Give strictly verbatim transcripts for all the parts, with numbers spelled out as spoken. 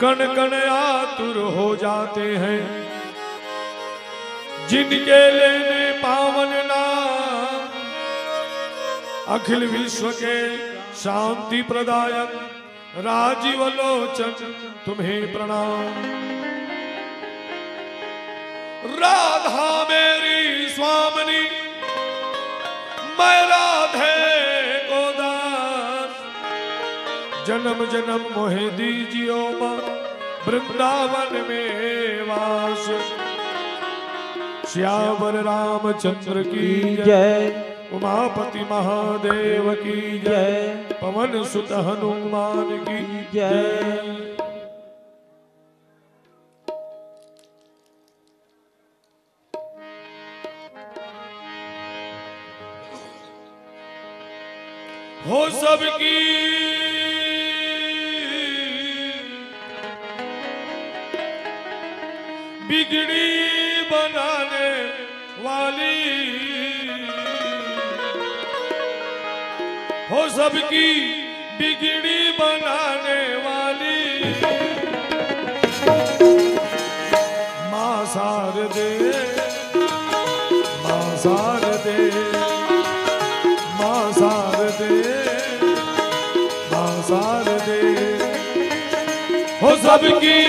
कण कण आतुर हो जाते हैं, जिनके लेने पावन नाम। अखिल विश्व के शांति प्रदायक राजीव लोचन, तुम्हें प्रणाम। राधा मेरी स्वामिनी, मैं राधे को दास, जन्म जन्म मोहे दीजियो माँ, वृंदावन में वास। सियावर रामचंद्र की जय। उमापति महादेव की जय। पवन सुत हनुमान की जय। हो सबकी बिगड़ी बनाने वाली, हो सबकी बिगड़ी बनाने वाली। माँ शारदे, माँ शारदे, माँ शारदे, माँ शारदे। हो सबकी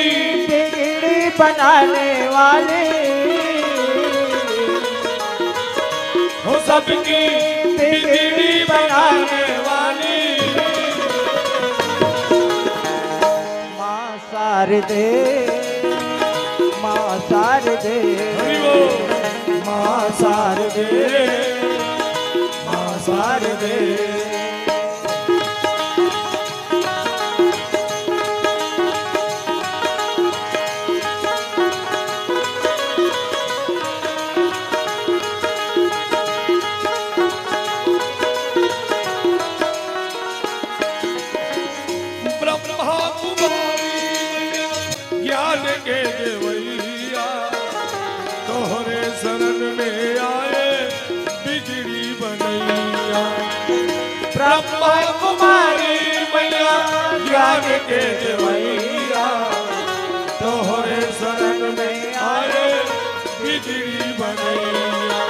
बिगड़ी बनाने वाली, हो सबकी बिगड़ी बनाने वाली। माँ शारदे, माँ शारदे, हरि बोल। माँ शारदे, माँ शारदे। ब्रह्मा कुमारी ज्ञान के देवैया, तोहरे शरण में आए बिगड़ी बनैया। ब्रह्मा कुमारी मैया ज्ञान के देवैया, तोहरे शरण में आए बिगड़ी बनैया।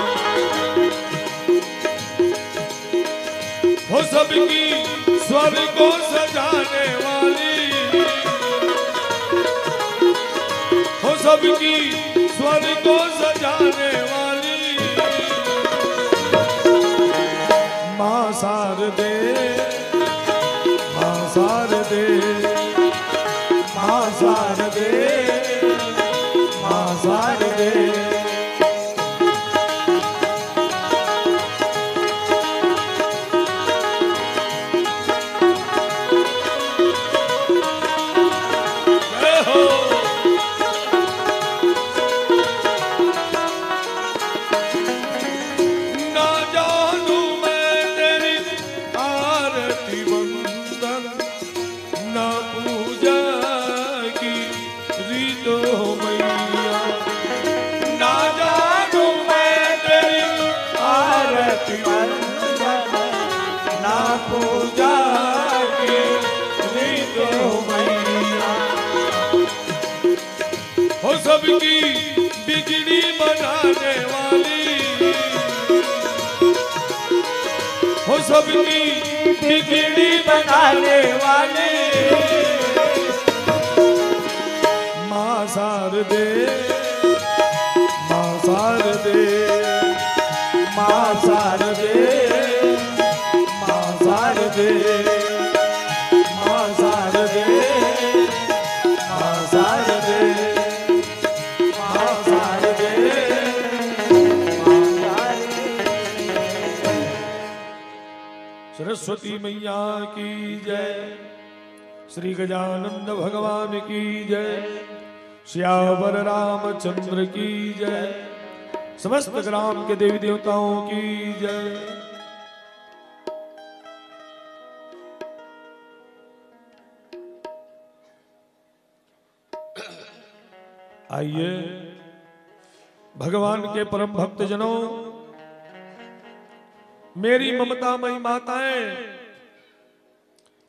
हो सबकी स्वर को सजाने वाली, हो सबकी स्वर को सजाने वाली। माँ शारदे, माँ शारदे, माँ शारदे, माँ शारदे। जय हो। ना जानू मैं तेरी आरती वंदन, ना पूजा की रीत हो मैया। ना जानू मैं तेरी आरती वंदन, ना पूजा की रीत हो मैया। हो सबकी बिगड़ी बनाने वाली, हो सबकी बिगड़ी बनाने वाली। माँ शारदे, माँ शारदे, माँ शारदे, माँ शारदे, माँ शारदे, माँ शारदे, माँ शारदे, माँ शारदे। सरस्वती मैया की जय। श्री गजानंद भगवान की जय। सियावर रामचंद्र की जय। समस्त ग्राम के देवी देवताओं की जय। आइए, भगवान के परम भक्तजनों, मेरी ममतामयी माताएं,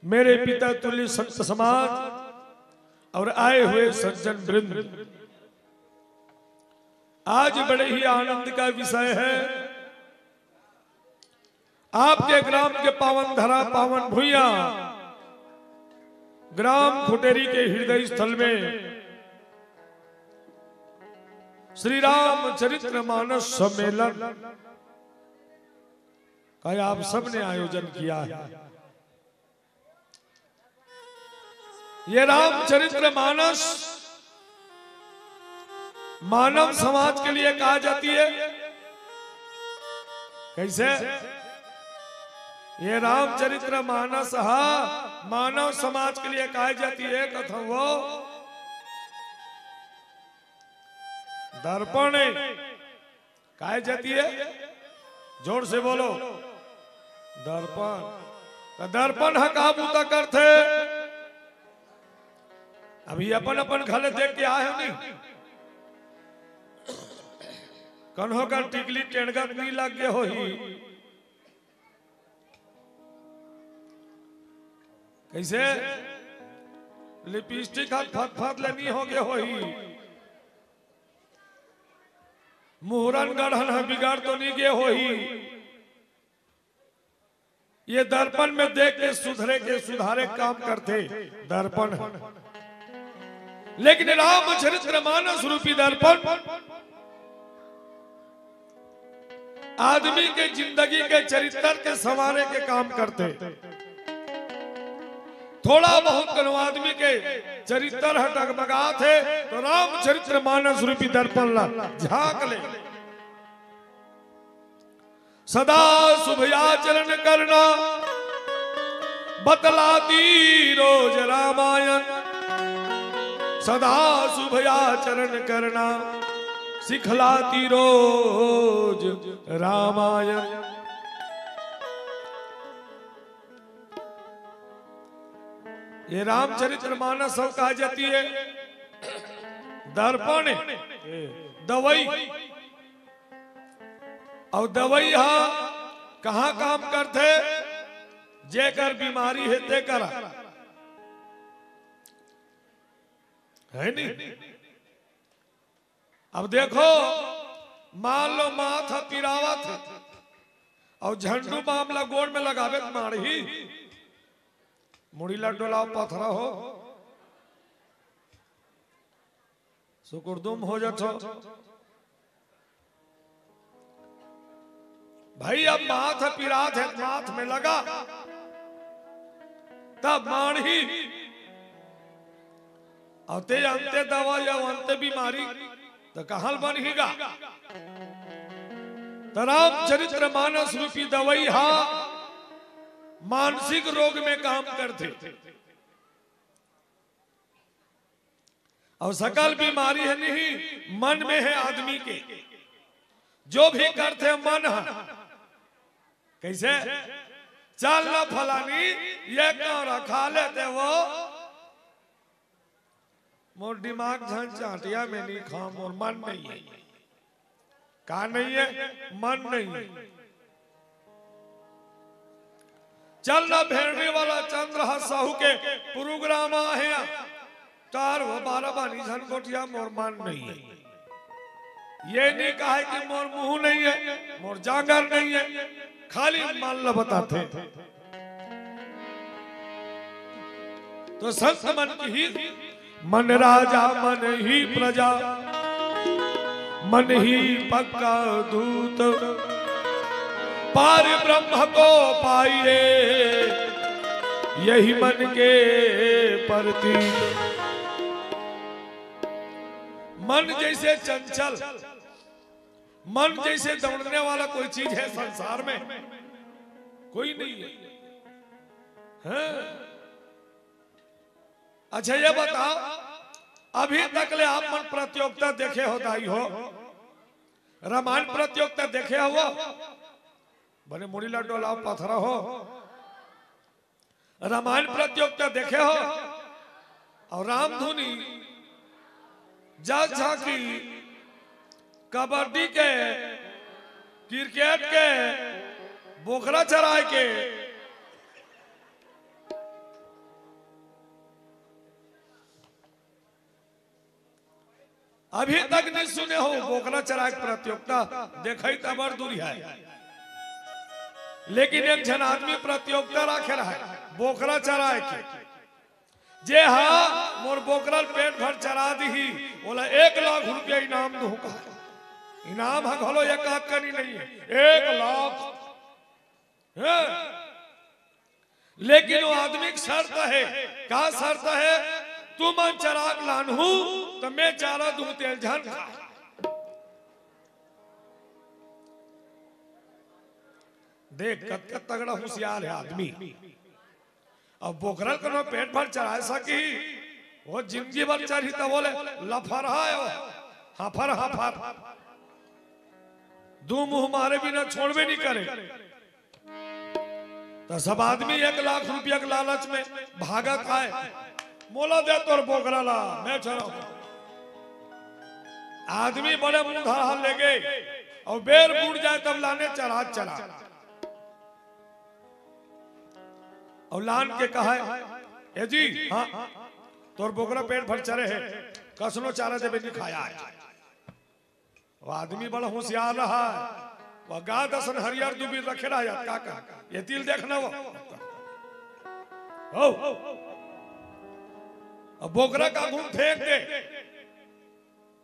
मेरे पिता तुल्य संत समाज, और आए हुए सज्जन वृंद, आज बड़े ही आनंद का विषय है। आपके ग्राम के पावन धरा, पावन भुइयां, ग्राम खुटेरी के हृदय स्थल में श्री रामचरित्र मानस सम्मेलन का आप सबने आयोजन किया है। ये रामचरित्र मानस मानव समाज के लिए कहा जाती है। कैसे? ये रामचरित्र मानस हा मानव समाज के लिए कहा जाती है। कथम वो दर्पण है। काय जाती है? जोर से बोलो। दर्पण। तो दर्पण ह का बूता करथे? अभी अपन अपन घले देख के आए हो नहीं? कन्हो का टिकली टेंड़गत नहीं लग गए हो ही। कैसे? लिपस्टिक हाथ फत फत ले नहीं हो गए हो ही। मुहरन गढ़न ह बिगड़ तो नहीं गए हो ही। ये दर्पण में देख के सुधरे के सुधारे काम करथे दर्पण ह। लेकिन रामचरित्र मानस रूपी दर्पण आदमी के जिंदगी के चरित्र के संवारे के काम करथे। थोड़ा बहुत कोनो आदमी के चरित्र ह डगमगात हे तो रामचरित्र मानस रूपी दर्पण ला झांक ले। सदा शुभ आचरण करना बतलाती रोज रामायण। सदा शुभ आचरण करना सिखलाती रोज रामायण। ये रामचरित्र मानस सब कहा जाती है दर्पण, दवाई। अउ दवाई ह कहाँ काम करथे? जेकर बीमारी हे तेकर। है नी? अब देखो, मान लो माथ पिरावत हे अउ झंडू बाम ला गोड़ में लगावे त माड़ही, मुड़ी ला डोलाव पथरा हो। सुकुरदुम हो जाथो। भाई, अब माथ पिरात हे, माथ में लगा, तब माड़ही। अउ ते अंते दवा या अंते बीमारी, त कहाँ ल बनही गा? त रामचरित्र मानस रूपी दवाई हा मानसिक रोग में काम करथे। अउ सकल बीमारी हे नहीं, मन में हे आदमी के। जो भी करथे मन ह। कैसे? चल न फलानी, ये कौरा खा लेते वो। मोर दिमाग झन चाटिया में नहीं खा, मोर मन नहीं है। का नहीं है? मन नहीं है। चल ना भेड़नी वाला चंद्र ह साहू के प्रोग्राम आहे। तार वो बारह बानी झन गोठिया मोर मन नहीं है। ये नहीं कहा कि मोर मुंह नहीं है, मोर जांगर नहीं है, खाली मन ल बताथे। तो संत मन की ही मन राजा मन ही प्रजा, मन ही पक्का दूत, पार ब्रह्म को पाइए, यही मन के परतीत। मन जैसे चंचल, मन जैसे दौड़ने वाला कोई चीज है संसार में? कोई नहीं है। हाँ? अच्छा, ये बताओ, अभी तक ले आप मन प्रतियोगिता देखे हो दाई हो? रामायण प्रतियोगिता देखे हो? बने मुड़ी ला डोलाव पथरा हो। रामायण प्रतियोगिता देखे हो? अउ रामधुनी, जस झांकी, कबड्डी के, क्रिकेट के, बोकरा चराए के, अभी तक नहीं सुने हो बोकरा चराए के प्रतियोगिता? देखई त बड़ दूरी है, लेकिन एक झन आदमी प्रतियोगिता राखे रहे बोकरा चराए के। जे हा मोर बोकरा ल पेट भर चरा दिही, ओला एक लाख रुपया इनाम दूँ कहा। इनाम ह घलो एक आध कनी नहीं है, एक लाख। हैं? लेकिन वो आदमी के शर्त है। का शर्त है? तुमन चराक लानहू त मैं चारा दूँ तेल झन खा। देख, कतका तगड़ा होशियार है आदमी। अब बोकरा ल कोनो पेट भर चराए सकी, वो जिंदगी भर चरही त बोले लफरहा है वो, हफर हफर, दू मुंह मारे बिना छोड़बे नहीं करे। त सब आदमी एक लाख रुपया के लालच में भागत आए, मोला दे तोर बोकरा ला, मैं चराहूं। आदमी बड़े मुंह धरहा ले गे, अउ बेर बूड़ जाए तब लाने चरा चरा। अउ लान के कहे, "ए जी, हाँ, तोर बोकरा पेट भर चरे हे, कसनो चारा देबे नहीं खाया है।" वो आदमी बड़ा होशियार रहा है, वो गाद असन हरियर दुबी रखे रहा है, का का, ये तिल देखना वो। हो, अब बोकरा का घूम फेंक दे,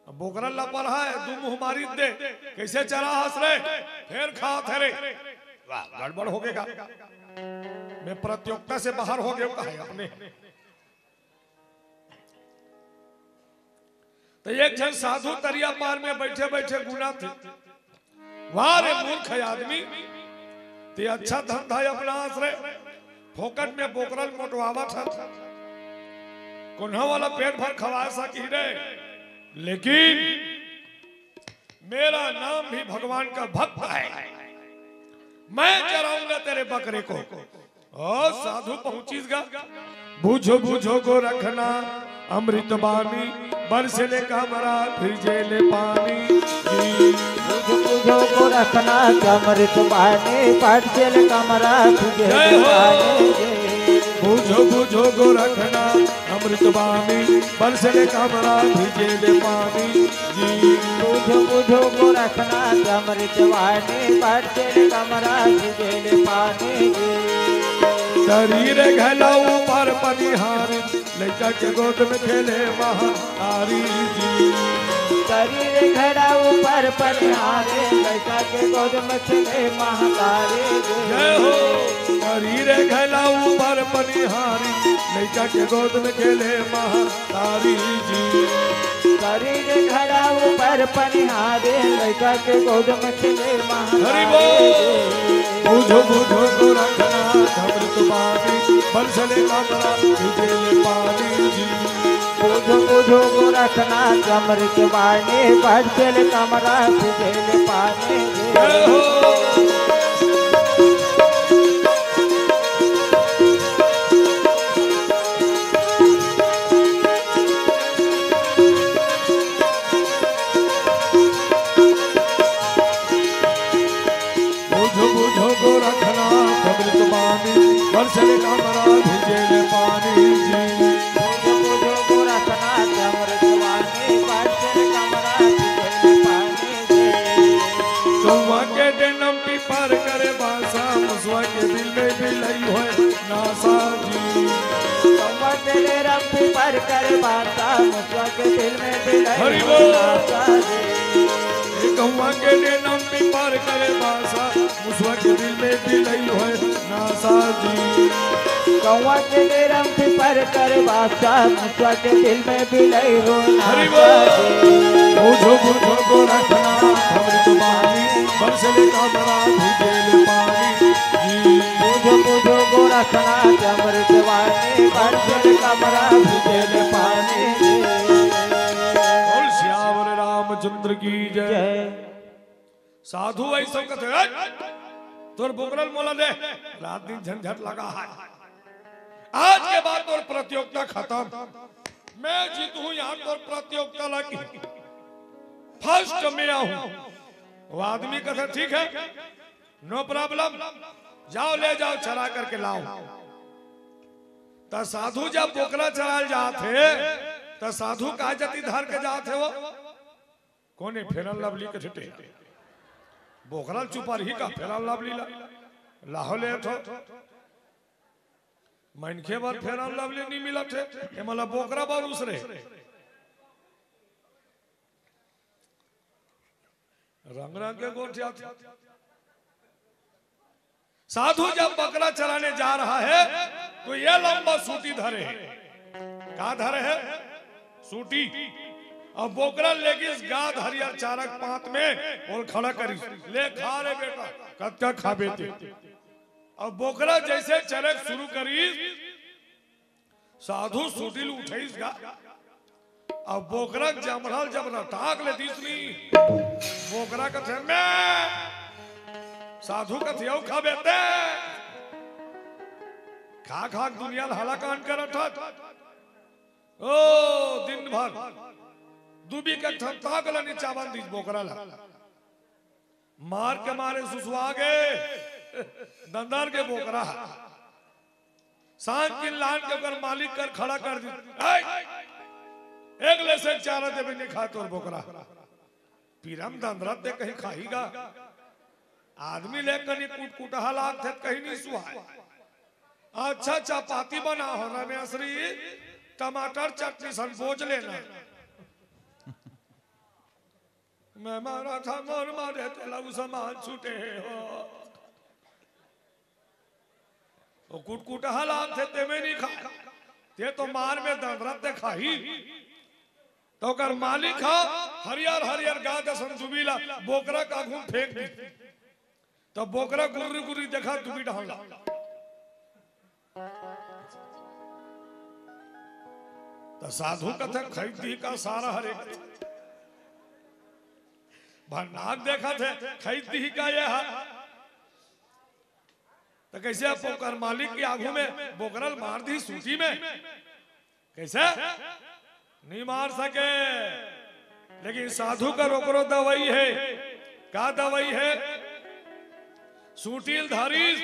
अब बोकरा लपरहा है, दू मुंह मारी दे, कैसे चराहस रे, फेर खात हे रे। वाह, गड़बड़ हो गे का, मैं प्रतियोगिता से बाहर हो गेंव कहे अपने। त एक झन साधु तरिया पार में बइठे बइठे गुनथे, "वाह रे मूर्ख आदमी, ते अच्छा धंधा अपनास रे, फोकट में बोकरा ल मोटवावत हस, कोन्हा वाला पेट भर खवा सकी रे, लेकिन मेरा नाम भी भगवान का भक्त है, मैं चराऊंगा तेरे बकरे को।" ओ साधु पहुंचिस गा। "बुझो बुझो गोरखनाथ अमृत बानी, बरसे ले कमरा फिर जेले पानी।" जी। "बुझो बुझो गोरखनाथ अमृत बानी, बरसे ले कमरा फिर जेले पानी।" जी। "बुझो बुझो गोरखनाथ अमृत बानी, बरसे ले कमरा फिर जेले पानी।" जी। "बुझो बुझो गोरखनाथ अमृत बानी, बरसे ले कमरा फिर जेले पानी।" जी। "तरी रे घला ऊपर पनिहारी, लइका के गोद में खेले महतारी।" जी। "तरी रे घला ऊपर पनिहारी, लइका के गोद में खेले महतारी।" जी। जय हो। "तरी रे घला ऊपर पनिहारी, लइका के गोद में खेले महतारी।" जी। "तरी रे घला ऊपर पनिहारी, लइका के गोद में खेले महतारी।" हरि बोल। "बुझो बुझो गोरखनाथ अमृत बानी, बरसे ले कमरा फिर जेले पानी।" जी। "बुझो बुझो गोरखनाथ अमृत बानी, बरसे ले कमरा फिर जेले पानी।" जी। जय हो। "बुझो बुझो गोरखनाथ अमृत बानी, बरसे ले कमरा फिर जेले पानी।" जी। "बुझो बुझो गोरखनाथ अमृत बानी, बरसे ले कमरा फिर जेले पानी।" जी। "कौआ के डेनम पीपर करे बासा, मुसवा के बिल में बिलई होय नासा।" जी। "कौआ के डेनम पीपर करे बासा, मुसवा के बिल में बिलई होय नासा।" जी। "ए कौआ के डेनम पीपर करे बासा, मुसवा के बिल में बिलई होय नासा।" जी। "कौआ के डेनम पीपर करे बासा, मुसवा के बिल में बिलई होय नासा।" हरि बोल। "बुझो बुझो गोरखनाथ अमृत बानी, बरसे ले कमरा फिर जेले पानी।" जी। "बुझो बुझो गोरखनाथ अमृत बानी, बरसे ले कमरा फिर जेले पानी।" जी। बोल सियावर रामचंद्र की जय। जय। साधु वही सब कहते, "हट, तोर बोकरा ल मोला दे, रात दिन झंझट लगा है, आज के बाद तोर प्रतियोगिता खत्म, मैं जीतहूं यहाँ तोर प्रतियोगिता लगी, फर्स्ट मैं आऊं।" वो आदमी कहते, "ठीक है, नो प्रॉब्लम, जाओ ले जाओ, चरा करके लाओ।" त साधु जब बोकरा चराल जात हे, त साधु का जती धर के जात हे वो? कोने फेरन लवली के छुटे? बोकरा ल चुपा रही का फेरन लवली ला? लाहो ले थो। मनखे बर फेरन लवली नहीं मिलत हे, ये मला बोकरा बर उसरे। रंग रंग के गोठिया थे। साधु जब बकरा चराने जा रहा है, तो ये लंबा सूटी धरे है। का धरे है? सूटी। अब बोकरा लेगिस गाद हरियर चारा के पात में, ओल खड़ा करिस, "ले खा रे बेटा, कतका खाबे ते।" अब बोकरा जैसे चरे शुरू करिस, साधु सूटी ल उठइस गा। अब बोकरा के जमड़ा ल जब रटाक ले दिस नी, बोकरा कथे, "मैं।" साधु कथे, "अउ खाबे ते?" खा खा के दुनिया ल हालाकान करत हस। ओ, दिन भर दुबी के ठन ताक ल नी चाबन दिस बोकरा ल। मार के मारे सुसुआ गे, दंदर के बोकरा। सांझ किन लान के ओकर मालिक कर खड़ा कर दी। "ए, एक ले से चारा देबे नहीं खा तोर बोकरा।" पीरम दंदरत दे कहीं खाही गा। आदमी ले कनी कुटकुटहा लागथे त कहीं नहीं सुहाय। अच्छा चपाती बना हो रमेश री, टमाटर चटनी सन बोझ लेना। मैं मारा था मोर मारे तेला उ समान छूटे हो। ओ कुटकुटहा लागथे तेमे नहीं खाय। ते तो मार में दंदरत दे खाही। तो ओकर मालिक हा हरियर हरियर गाद असन दुबी ला बोकरा का आघू म फेंक दी। तो बोकरा गुर्री गुर्री देखा दुबी डहन ला। तो साधु कथे, "खरीद दी का सारा हरे?" भन्नाक देखथे, "खरीद दी का ये हा?" तो कैसे अब ओकर मालिक के आघू में बोकरा ल मार दी सूटी में? कैसे? नहीं मार सके। लेकिन साधु का ओकरो दवाई है। का दवाई है? सूटी ल धरिस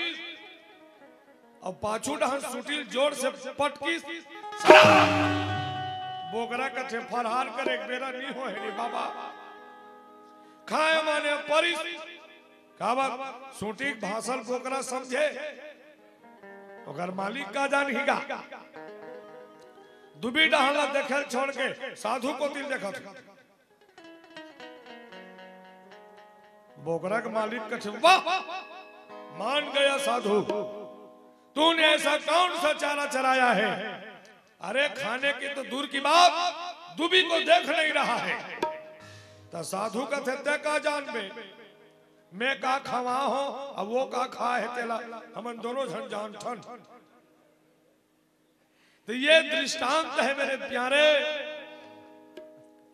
अउ पाछू डहन सूटी ल जोर से पटकिस। बोकरा कथे, "फरहार करे के बेरा नहीं होय हे रे बाबा।" खाए माने परिस। काबर? सूटी के भाषा ल बोकरा समझे, ओकर मालिक का जानही गा। दुबी डहन ला देखे ल छोड़ के साधु कोति ल देखत। बोकरा के मालिक कथे, "वाह, मान गया साधु, तूने ऐसा कौन सा चारा चराया है? अरे, खाने की तो दूर की बात, दुबी को देख नहीं रहा है।" तो साधु कथे, "ते का जानबे, मैं का खवा हो, अब वो का खा है तेला, हमन दोनों झन जानथन।" तो ये दृष्टांत है मेरे प्यारे,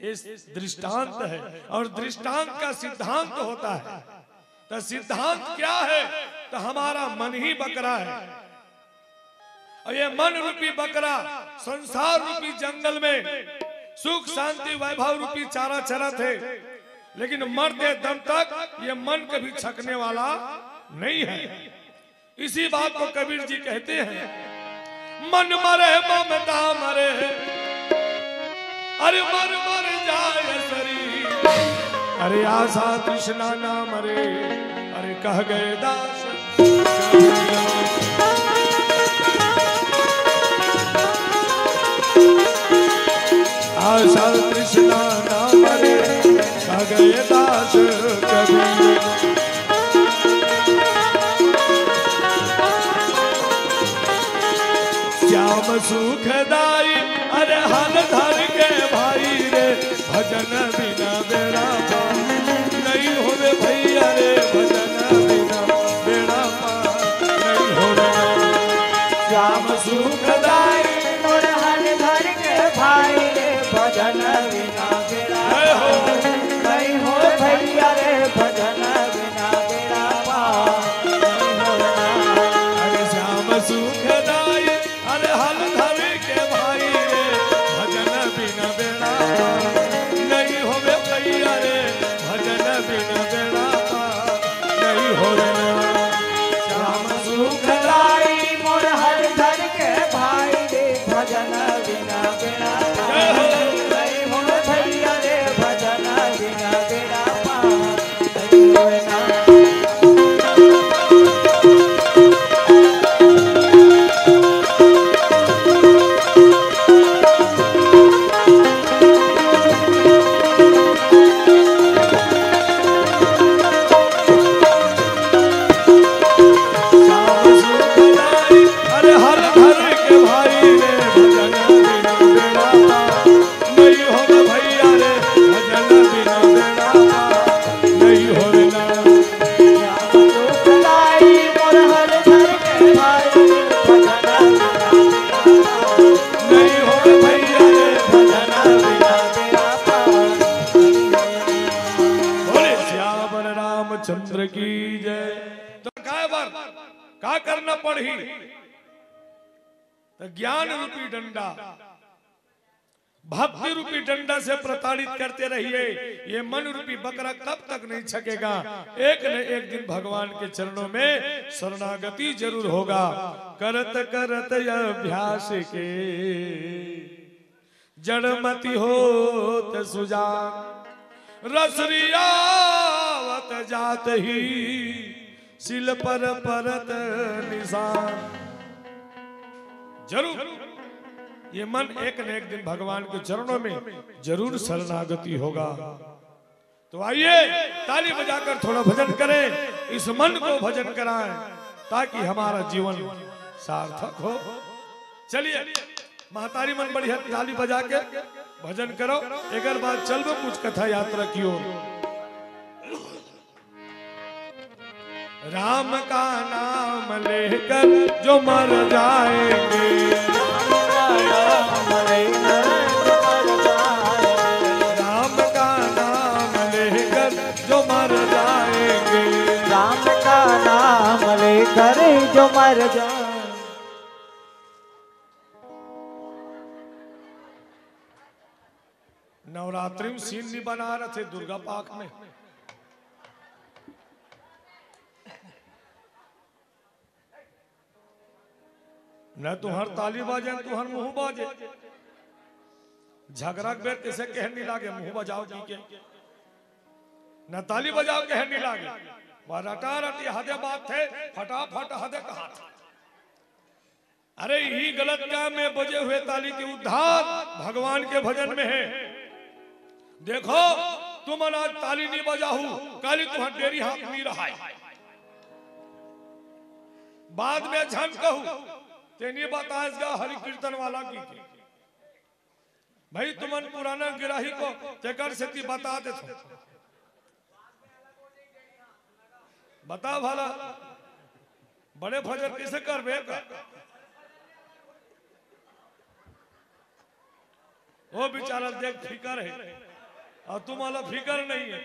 ये दृष्टांत है और दृष्टांत का सिद्धांत होता है। तो सिद्धांत क्या है? तो हमारा मन ही बकरा है। और ये मन रूपी बकरा संसार रूपी जंगल में सुख शांति वैभव रूपी चारा चरत है, लेकिन मरते दम तक ये मन कभी छकने वाला नहीं है। इसी बात को कबीर जी कहते हैं, "मन मरे ममता मरे, अरे मन मर जाए शरीर, अरे आशा तृष्णा ना मरे, अरे कह गए दास।" आशा तृष्णा ना मरे, कह गए दास कबीर। श्याम सुखदाई, अरे हाथ धर के भाई रे, भजन बिना बेड़ा पार। नहीं होवे भैया रे, भजन बिना बेड़ा पार। नहीं होवे। श्याम सुखदाई, मोर हाथ धर के भाई रे, भजन बिना बेड़ा पार। नहीं हो भैया रे, भजन बिना बेड़ा पार। नहीं हो। अरे श्याम सुखदाई, अरे हाथ धर के भाई रे, भजन बिना बेड़ा पार। नहीं होवे भैया रे, भजन बिना बेड़ा पार। नहीं होवे ना। श्याम सुखदाई, मोर हाथ धर के भाई रे, भजन बिना बेड़ा पार। तो ज्ञान रूपी डंडा, भक्ति रूपी डंडा से प्रताड़ित करते रहिए। ये मन रूपी बकरा कब तक नहीं छकेगा? एक न एक दिन भगवान के चरणों में शरणागति जरूर होगा। करत करत अभ्यास के जड़मति होत सुजान, रसरियावत जात ही सिल पर परत निशान। जरूर ये मन एक न एक दिन भगवान के चरणों में जरूर शरणागति होगा। तो आइए, ताली बजाकर थोड़ा भजन करें, इस मन को भजन कराएं, ताकि हमारा जीवन सार्थक हो। चलिए, महतारी मन बढ़िया ताली बजा के भजन करो। एकर बाद चलबो कुछ कथा यात्रा की ओर। राम का नाम लेकर जो मर जाएंगे, राम का नाम लेकर जो मर जाएंगे, राम का नाम लेकर जो मर जाए। नवरात्रि में सीन नहीं बना रहे थे दुर्गा पाक में। न तुहर ताली बाजे, न तुहर मुंह बाजे। झगड़ा के बेर किसे कहे नहीं लागे, मुंह बजाओ जी के। न ताली बजाओ कहे नहीं लागे। वह रटा रटी हदे बात थे, फटाफट हदे कहा था। अरे, यही गलत काम में बजे हुए ताली के उद्धार भगवान के भजन में है। देखो, तुमन आज ताली नहीं बजाहू, काली तुहर डेरी हाथ नहीं रहाय। बाद में झन कहू, ते नहीं बताएस गा हरि कीर्तन वाला की के। भाई, तुमन पुराना गिराही को तेकर सेती बता देथो। बता भला, बड़े भजन कैसे करबे का? वो बेचारा देख फिकर है, और तुम्हारा फिकर नहीं है।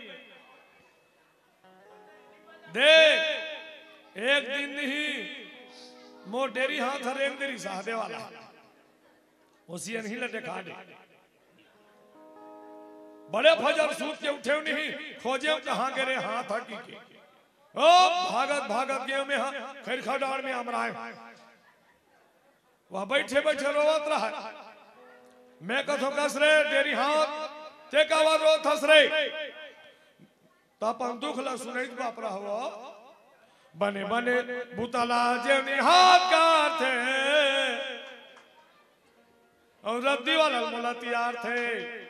देख, एक दिन नहीं, मोर डेरी हाथ हर एक देरी सहदे वाला। उसी नहीं लटे खा दे। बड़े फजर सूत के उठे नहीं, खोजे कहाँ गिरे हाथ हकी के। ओ, भागत भागत गए में हाँ, खैरखा डांड़ में अमराए। वह बैठे बैठे रोवत रहा। मैं कथो कस रे, डेरी हाथ, ते काबर रोत हस रे? त अपन दुख ला सुनई बाप रहो। बने बने बुतला जेवनी हाथ गार थे। और रद्दी वाला मोला तियार थे।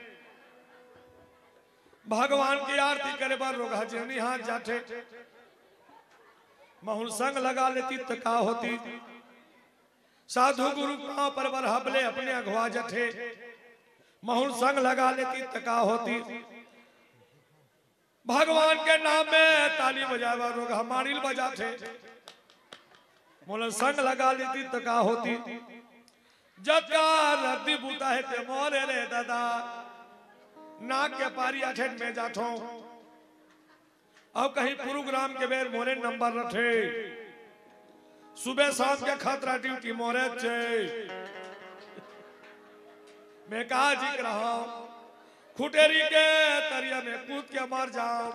भगवान की आरती करे बर रोगहा जेवनी हाथ जाथे। महूँ संग लगा लेती त का होती। साधु गुरु पाँव पर बर हबले अपने अघवा जथे। महूँ संग लगा लेती त का होती। भगवान के नाम में ताली बजाए बर रोगहा माड़िल बजाथे। मोला संग लगा लेती त का होती। जतका रद्दी बूता हे ते मोरे रे दादा। नाक के पारी अठेट में जाथो। अउ कहीं प्रोग्राम के बेर मोरे नंबर रथे। सुबह शाम के खतरा ड्यूटी मोरे चे। मैं का जिक रहा हूँ, खुटेरी के तरिया में कूद के मर जाओ।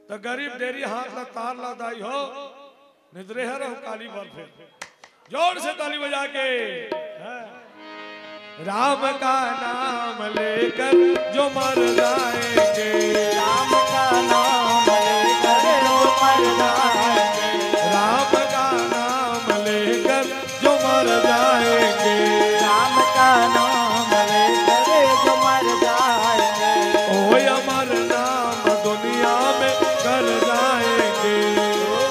तो गरीब डेरी हाथ ला तार ला दाई हो, निद्रे हर हो काली बर फेर। जोर से ताली बजा के। राम का नाम लेकर जो मर जाएंगे। राम का नाम लेकर जो मर जाएंगे। राम का नाम लेकर जो मर जाएंगे। राम का नाम लेकर जो मर जाएंगे। ओए अमर नाम दुनिया में कर जाएंगे।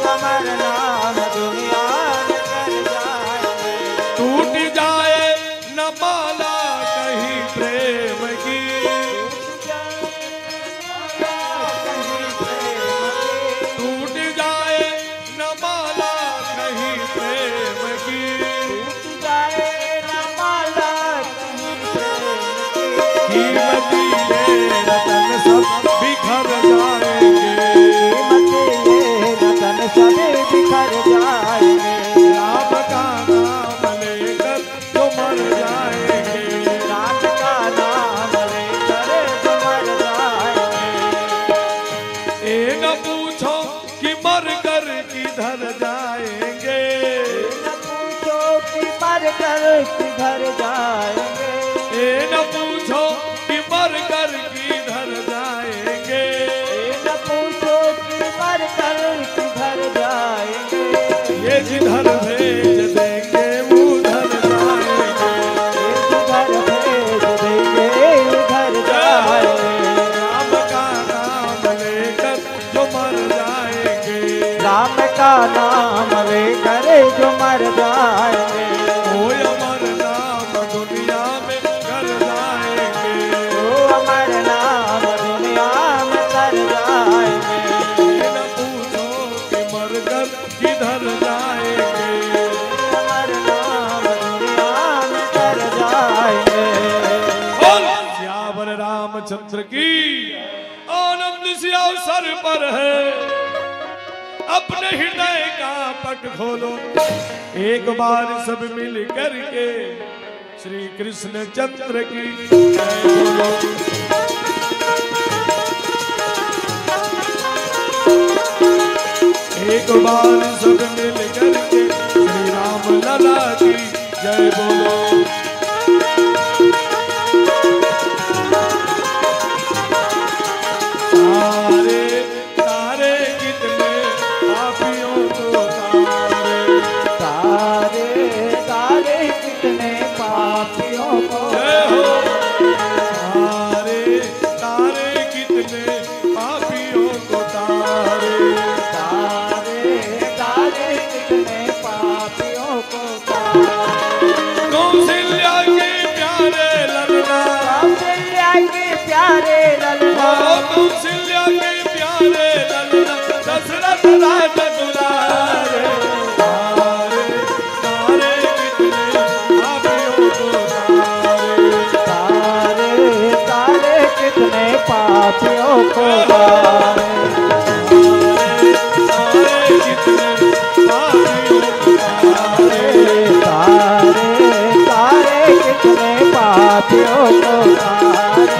अमर नाम दुनिया में कर जाएंगे। टूट जाए न माला कहीं प्रेम की। टूट जाए न माला कहीं प्रेम की। टूट जाए न माला कहीं प्रेम की। कीमती ये रतन सब बिखर जाएंगे। कीमती ये रतन सब बिखर जाएंगे। कर जाएंगे। ये न पूछो कि मर कर किधर जाएंगे। ये न पूछो कि मर कर किधर जाएंगे। ये जिधर भेज देंगे उधर जाएंगे। ये जिधर भेज देंगे उधर जाएंगे। राम का नाम लेकर जो मर जाएंगे। राम का नाम लेकर जो मर जाएंगे। ओ अमर नाम दुनिया में कर जाएंगे। ओ अमर नाम दुनिया में कर जाएंगे। ये न पूछो कि मर कर किधर जाएंगे। अमर नाम दुनिया में कर जाएंगे। बोल सियावर रामचंद्र की। आनंद इसी अवसर पर है, अपने हृदय का पट खोलो, एक बार सब मिल करके श्री कृष्ण चंद्र की जय बोलो। एक बार सब मिल करके श्री राम लला की जय बोलो। तारे, तारे कितने पापियों को तारे। तारे, तारे कितने पापियों को जय हो। तारे, तारे कितने पापियों को तारे। तारे, तारे कितने पापियों को तारे। कौशल्या के प्यारे ललना। कौशल्या के प्यारे ललना। ओ कौशल्या के प्यारे ललना, दशरथ राज दुलारे। तारे, तारे कितने पापियों को तारे। तारे, तारे कितने पापियों को तारे। तारे, तारे कितने पापियों को तारे। तारे, तारे कितने पापियों को तारे।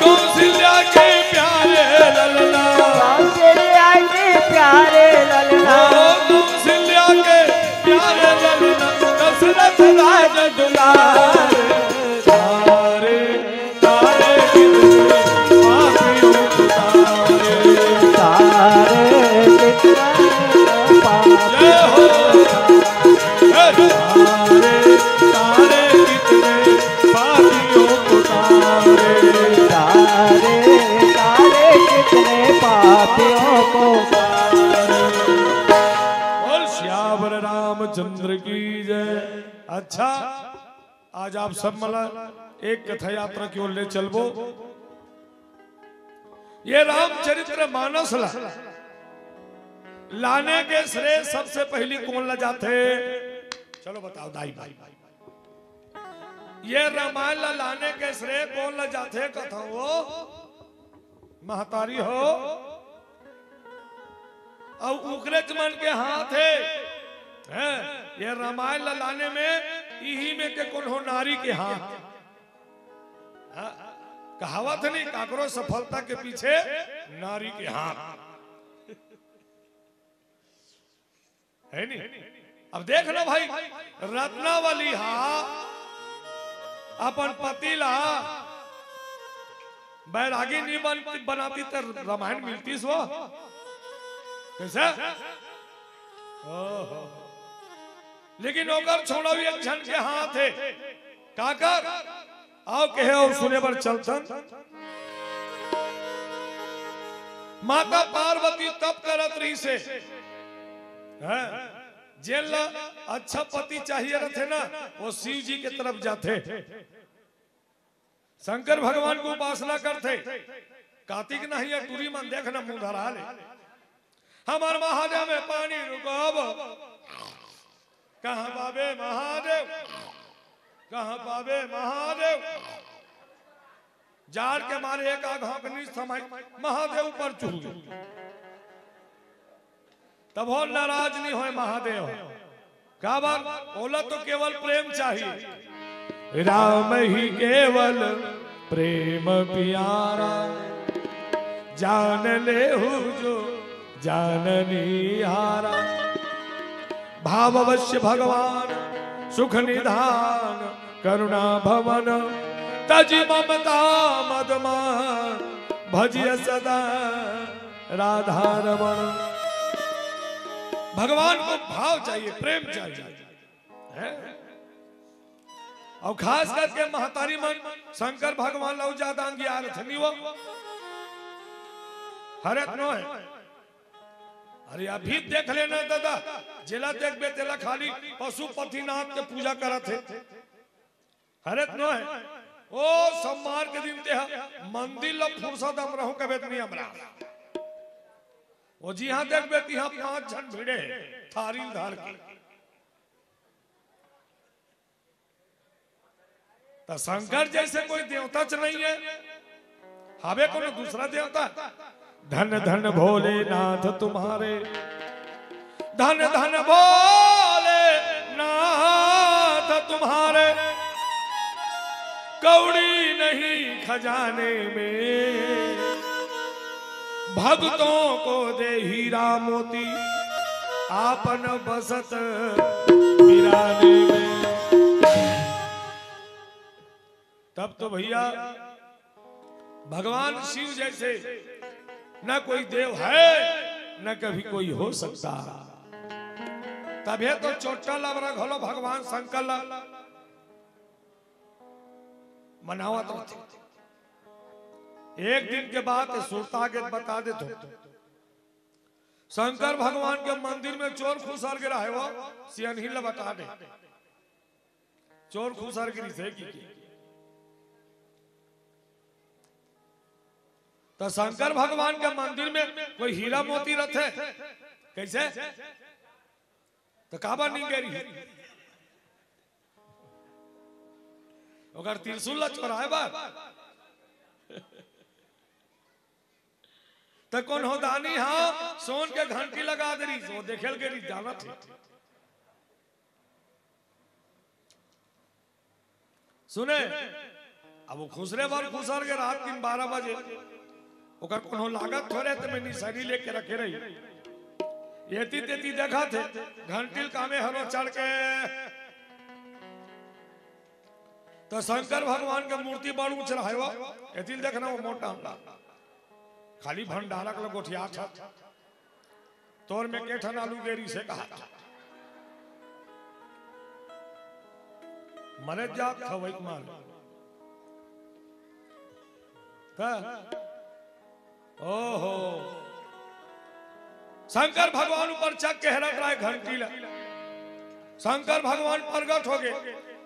कौशल्या के प्यारे ललना। कौशल्या के प्यारे ललना। ओ कौशल्या के प्यारे ललना, दशरथ राज दुलारे। तारे, तारे कितने पापियों को तारे। तारे कितने पापियों जय हो। हे तारे, तारे कितने पापियों को तारे। तारे, तारे कितने पापियों को तारे। बोल सियावर रामचंद्र की जय। अच्छा, आज आप सब मला एक कथा यात्रा की ओर ले चलबो। ये रामचरित्र मानस ला लाने के श्रेय सबसे पहली कोन ला जाथे? चलो बताओ दाई भाई, ये रामायण ला लाने के श्रेय कोन ला जाथे? कथा वो महतारी हो, अउ उकरेच मन के हाथ हे, हैं? ये रामायण ला लाने में इही में के कोनो नारी के हाथ। हाँ? कहावत हे नहीं, काकरो सफलता के पीछे नारी के हाथ। हे नहीं? अब देख ना भाई, रत्नावली हा अपन पति ला बैरागी नहीं बन, बनाती त रामायण मिलतीस वो। कैसे? ओहो। लेकिन ओकर छोड़ो, एक झन के हाथ हे। काकर? आओ कहे अउ सुने बर चलथन। माता पार्वती तप करत रहिसे, हैं? जेन ला अच्छा पति चाहिए रथे ना, वो शिव जी के तरफ जाथे, शंकर भगवान के उपासना करथे। कातिक नहीं है, टूरी मन देखना मुंह धरा ले। हमर महादेव में पानी रुकाव। कहाँ पाबे महादेव, कहाँ पाबे महादेव। जाड़ के मारे एक आध हाँक नी समय महादेव ऊपर चढ़ गे। तब वो नाराज नहीं होय महादेव। काबर? ओला तो केवल प्रेम चाहिए। राम ही केवल प्रेम पियारा, जान लेहु जो जाननी हारा। भाव अवश्य भगवान सुख निधान करुणा भवन, तजि ममता मद मान, भजिय सदा राधा रमन। भगवान को भाव चाहिए, प्रेम चाहिए, है? और खास करके महतारी मन शंकर भगवान ला ज्यादा अंगियारथे नहीं वो। हरत नो है। अरे अभी देख लेना दादा, जेला देखबे तेला खाली पशुपतिनाथ के पूजा करत हे। हरत नो है। ओ सोमवार के दिन ते ह मंदिर ला फुरसत अमरहूं कबे नहीं अमरा। ओ जिहां देखबे तिहां पांच झन भिड़े हे, थारी धर के। त शंकर जैसे कोई देवता च नहीं है, हावे कोनो दूसरा देवता? धन धन भोलेनाथ तुम्हारे, धन धन भोलेनाथ तुम्हारे, कौड़ी नहीं खजाने में, भक्तों को दे हीरा मोती, आपन बसत बिराने में। तब तो भैया भगवान शिव जैसे न कोई देव है, न कभी कोई हो सकता। तभे तो चोट्टा लबरा घलो भगवान शंकर ला मनावत रहिथे। एक दिन के बात सुरता के बता देथों। शंकर भगवान के मंदिर में चोर खुसर गे रहे, वो सियनहिन ला बता दे, चोर खुसर गे रहिसे कि के। त शंकर भगवान के मंदिर में कोई हीरा मोती रथे, कैसे? त काबर नहीं गे रही? ओकर त्रिशूल ला चोराए बर। त कोनो दानी हा सोन के घंटी लगा दे रही, वो देखे ल गे रही, जानत हे। सुने, अब वो खुसरे बर खुसर गे रात दिन बारह बजे, ओकर कोनो लागत थोरे, त मैं निशानी लेके रखे रही। एती तेती देखत हे, घंटी ल कामे हरो चढ़ के। त शंकर भगवान के मूर्ति बड़ ऊंच रहे वो, एती ल देखना वो मोटा हमला। खाली भंडारक ल गोठियात हे। तोर में के ठन आलू गे रहिसे कहा। मरे जात खवई मार। त, ओहो। शंकर भगवान ऊपर चक के हेरत रहे घंटी ला। शंकर भगवान प्रगट हो गे।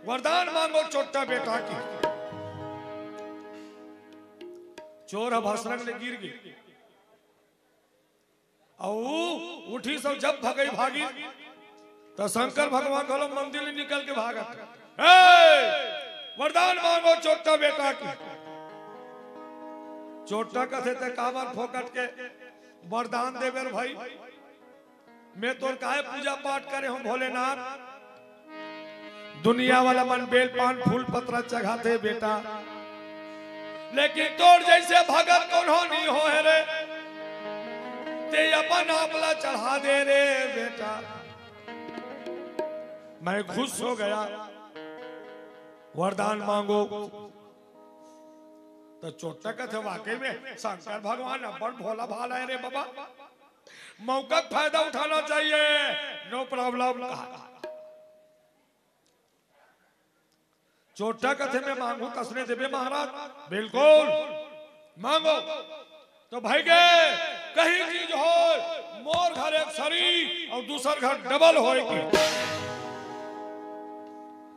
वरदान मांगो चोट्टा बेटा की। चोर ह भसरंग ले गिर गे। अउ ऊ उठी सब जब भगई भागी, त शंकर भगवान घलो मंदिर ले निकल के भागत। ए, वरदान मांगो चोट्टा बेटा की। चोट्टा कथे ते काबर फोकट के वरदान देबे रे भाई? मैं तोर काय पूजा पाठ करे हूँ भोलेनाथ? दुनिया वाला मन बेल पान फूल पतरा चघाथे बेटा, लेकिन तोर जैसे भगत कोनो नहीं हो है रे। ते अपन आप ला चढ़ा दे रे बेटा। मैं खुश हो गया। वरदान मांगो। त चोट्टा कथे वाकई में शंकर भगवान अब्बड़ भोला भाला है रे बाबा, मौका का फायदा उठाना चाहिए। No problem कहा। चोट्टा कथे मैं मांगू तसने देबे महाराज, बिल्कुल मांगो। त भाई के कहीं चीज हो, मोर घर एक सरी अउ दूसर घर डबल होए की।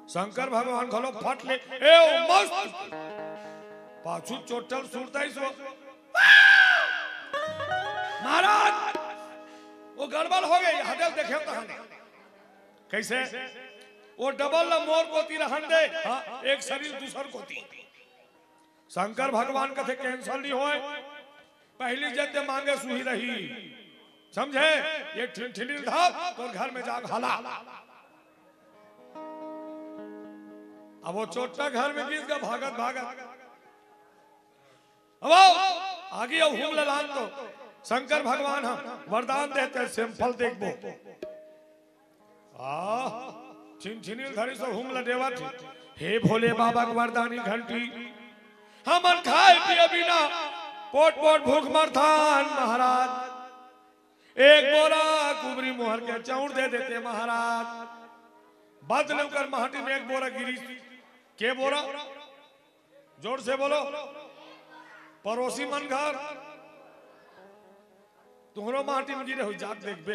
शंकर भगवान घलो फट ले, ए ओ मस्त। पाछू चोट्टा ल सुरता ही सो, महाराज, वो गड़बड़ हो गई, हदल देखे तहने। कैसे? वो डबल ल मोर कोती रहन दे, हाँ, एक सरी ल दूसर कोती। शंकर भगवान कथे cancel नहीं होए, पहली जे ते मांगे सुही रही, समझे? ये ठिनठिनी धाप तोर घर में जाग हाला। अब वो चोट्टा घर में गिस गा भागत भागत। अब आओ, आगे आओ, हुम ललान तो शंकर भगवान हम वरदान देते हैं, sample देखबो। आह, छिनछिनी ल धरिस अउ हुम ल देवत हे। हे भोले बाबा के वरदानी घंटी, हमन खाए पिए बिना पोट पोट भूख मरथन महाराज। एक बोरा कुबरी मोहर के चाउर दे देते महाराज। बदले ओकर माटी में एक बोरा गिरिस। के बोरा? जोर से बोलो। पड़ोसी मन घर। तुहरो माटी में गिरे हो, जात देखबे।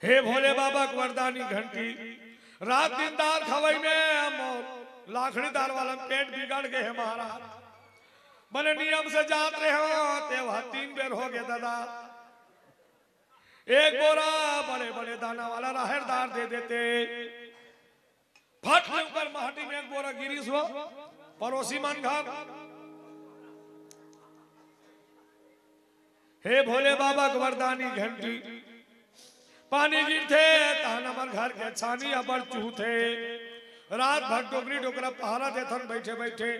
हे भोले बाबा के वरदानी घंटी, रात दिन दार खवई में हम लाखड़ी दार वाला पेट बिगड़ गए हे महाराज। बने नियम से जात रहे हो, ते वह तीन बेर हो गए दादा। एक बोरा बड़े बड़े दाना वाला राहेर दार दे देते। फट ले ओकर माटी में एक बोरा गिरिस हो, पड़ोसी मन घर। हे भोले बाबा के वरदानी घंटी, पानी गिरथे तहन हमर घर के छानी अबड़ चूहथे। रात भर डोकरी डोकरा पहरा देथन बैठे बैठे।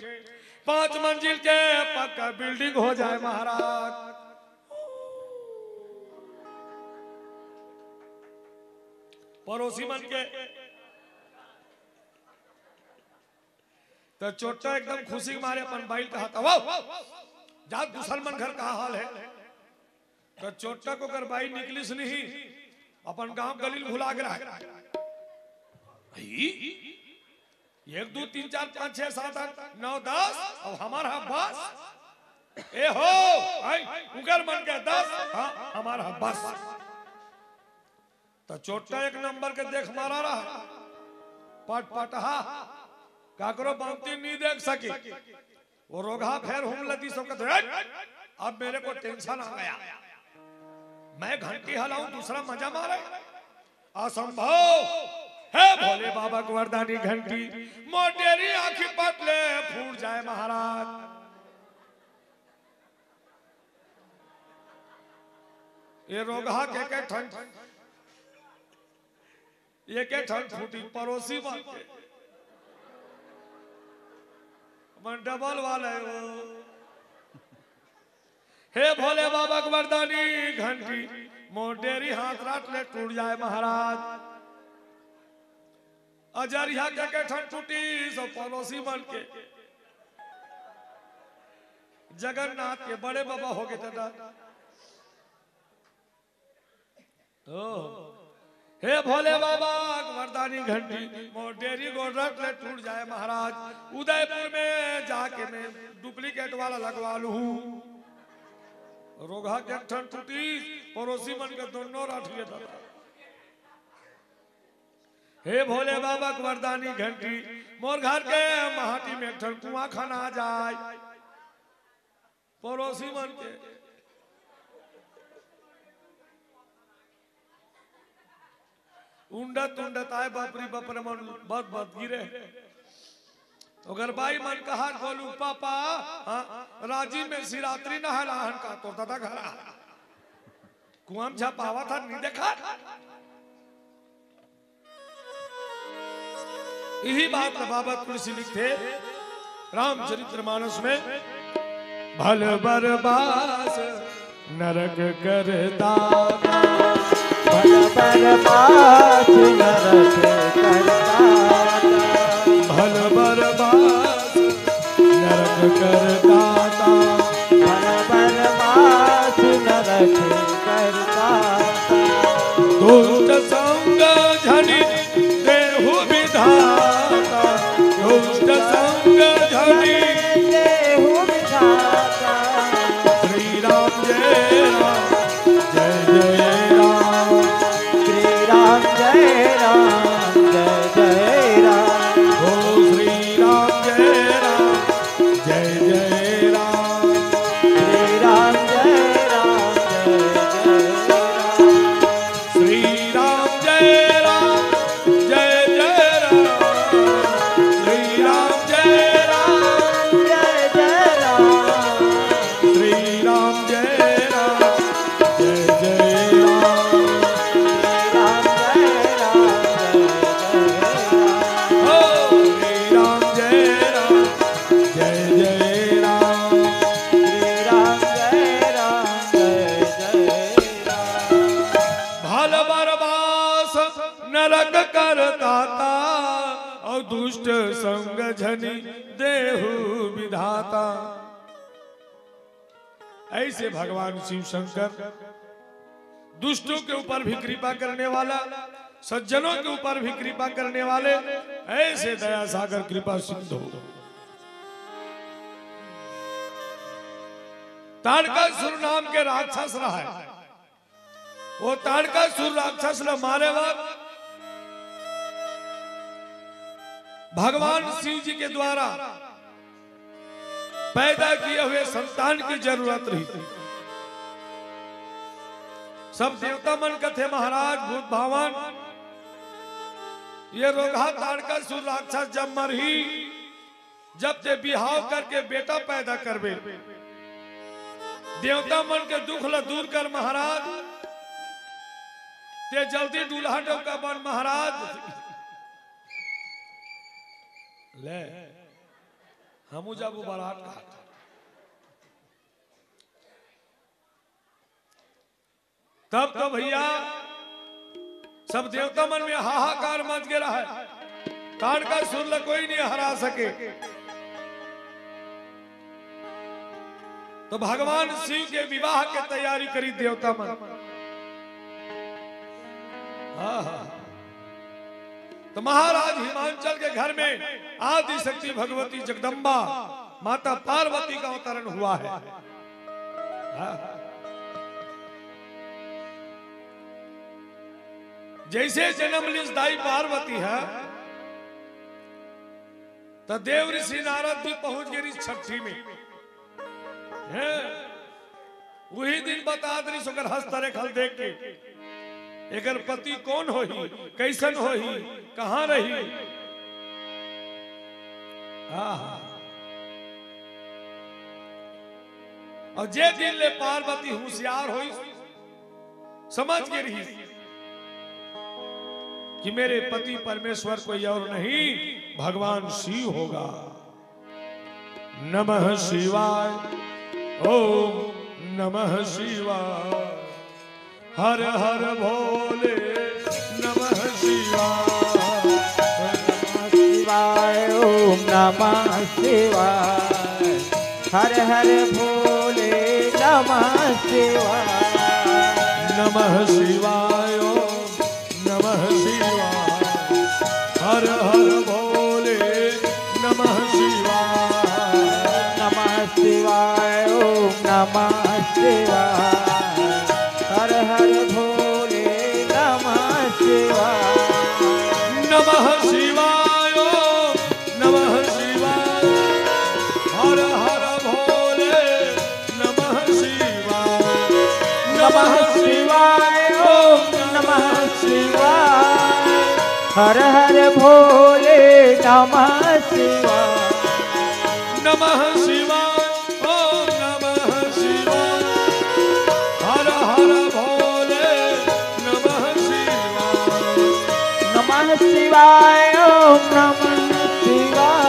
पांच मंजिल के पक्का बिल्डिंग हो जाए महाराज। पड़ोसी मन के त चोट्टा एकदम खुशी के मारे अपन बाई ल कहत हे, "वाह, जा दूसर मन घर का हाल हे?" त चोट्टा के ओकर बाई निकलिस नहीं, अपन गांव गली ल भुला गे रहे। ई एक, दू, तीन, चार, पांच, छह, सात, आठ, नौ, दस, अब हमार हा बस। ए हो, आई, उकर मन के दस, हाँ, हमार हा बस। त चोट्टा एक नंबर के देख मारा रहा, पटपटहा, काकरो बांती नहीं देख सकी। वो रोगहा फेर हुम ल दिस, कहत हे, "हट, अब मेरे को टेंशन आ गया, मैं घंटी हलाऊं, दूसरा मजा मारे, असंभव।" हे भोले बाबा के वरदानी घंटी, मोर डेरी आंखी पट ले फूट जाए महाराज। ये रोगहा के के ठन, ये के ठन फूटी पड़ोसी मन के। मन डबल वाला हे वो। हे भोले बाबा के वरदानी घंटी, मोर डेरी हाथ रात ले टूट जाए महाराज। अजरिया के के ठन टूटी सो पड़ोसी मन के। जगन्नाथ के बड़े बाबा हो गए दादा। ओ, हे भोले बाबा, वरदानी घंटी, मोर डेरी गोरख ले टूट जाए महाराज। उदयपुर में जाके मैं डुप्लीकेट वाला लगवा लूं। रोगहा के एक ठन टूटी, पड़ोसी मन के दोनों रट गे दादा। हे भोले बाबा के वरदानी घंटी, मोर घर के माटी में एक ठन कुआं खना जाए। पड़ोसी मन के उंडत उंडत आए, बापरी बाप रे मन बद बद गिरे। ओकर बाई मन कहा गोलू पापा, हाँ, राजी में शिवरात्रि नहला हन का तोर दादा घरा। कुआं म झपावत हन, नहीं देखा। इही बात ल बाबा तुलसी लिखथे रामचरित्र मानस में, भल बरबास नरक करता, भल बरबास नरक करता, भल बरबास नरक करता, भल बरबास नरक करता। दुष्ट संग झनि देहु विधाता, दुष्ट संग झनि देहु विधाता। श्री राम जय राम, जय जय राम। श्री राम जय राम, करदाता, और दुष्ट संग झनि देहु विधाता। ऐसे भगवान शिव शंकर दुष्टों के ऊपर भी कृपा करने वाला, सज्जनों के ऊपर भी कृपा करने वाले, ऐसे दया सागर कृपा सिंधु। ताड़कासुर नाम के राक्षस रहा है। वो ताड़कासुर राक्षस ल मारे बर भगवान शिव जी के द्वारा पैदा किए हुए संतान की जरूरत रही थी। सब देवता मन कथे, महाराज भूत भावन, ये रोगहा ताड़कासुर राक्षस जब मरही, जब ते बिहाव करके बेटा पैदा करबे, देवता मन के दुख ल दूर कर महाराज, ते जल्दी दूल्हा डौका बन महाराज। ले, हमू जाबू बारात घाट। तब तो भैया, सब देवता मन में हाहाकार मच गया है। ताड़कासुर ल कोई नहीं हरा सके। तो भगवान शिव के विवाह के तैयारी करी देवता मन। हाँ, हाँ। तो महाराज हिमांचल के घर में आदि शक्ति भगवती जगदम्बा माता पार्वती का अवतरण हुआ है। हाँ। जैसे जन्म लीस दाई पार्वती ह, त देव ऋषि नारद भी पहुंच गए ऋषि छठी में। हैं? वही दिन बता दे ऋषि ओकर हस्तरेखा ल देख के, एकर पति कौन होही, कैसन होही, कहाँ रही। आहा। और जे दिन ले पार्वती होशियार होई, समझ के रही कि मेरे पति परमेश्वर कोई और नहीं, भगवान शिव होगा। नमः शिवाय, ओम नमः शिवाय, हर हर भोले, नमः शिवाय। नमः शिवाय, ओम नमः शिवाय, हर हर भोले, नमः शिवाय। नमः शिवाय, ओम नमः शिवाय, हर हर भोले, नमः शिवाय। नमः शिवाय, ओम नमः शिवाय, हर हर भोले, नमः शिवाय। नमः शिवाय, ओम नमः शिवाय, हर हर भोले, नमः शिवाय। नमः शिवाय, ओम नमः शिवाय, हर हर भोले, नमः शिवाय। नमः शिवाय, ओम नमः शिवाय, हर हर भोले, नमः शिवाय। नमः शिवाय, ओम नमः शिवाय,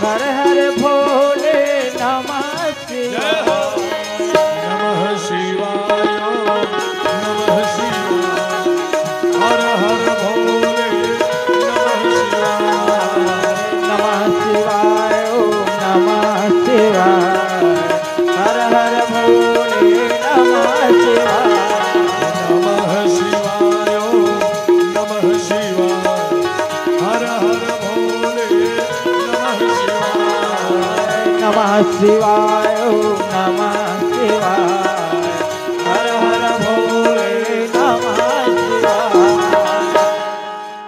हर हर भोले, नमः शिवाय। जय हो। नमः शिवाय, ओम नमः शिवाय, हर हर भोले, नमः शिवाय। नमः शिवाय, ओम नमः शिवाय, हर हर भोले, नमः शिवाय। नमः शिवाय, ओम नमः शिवाय, हर हर भोले, नमः शिवाय। नमः शिवाय, ओम नमः शिवाय, हर हर भोले, नमः शिवाय।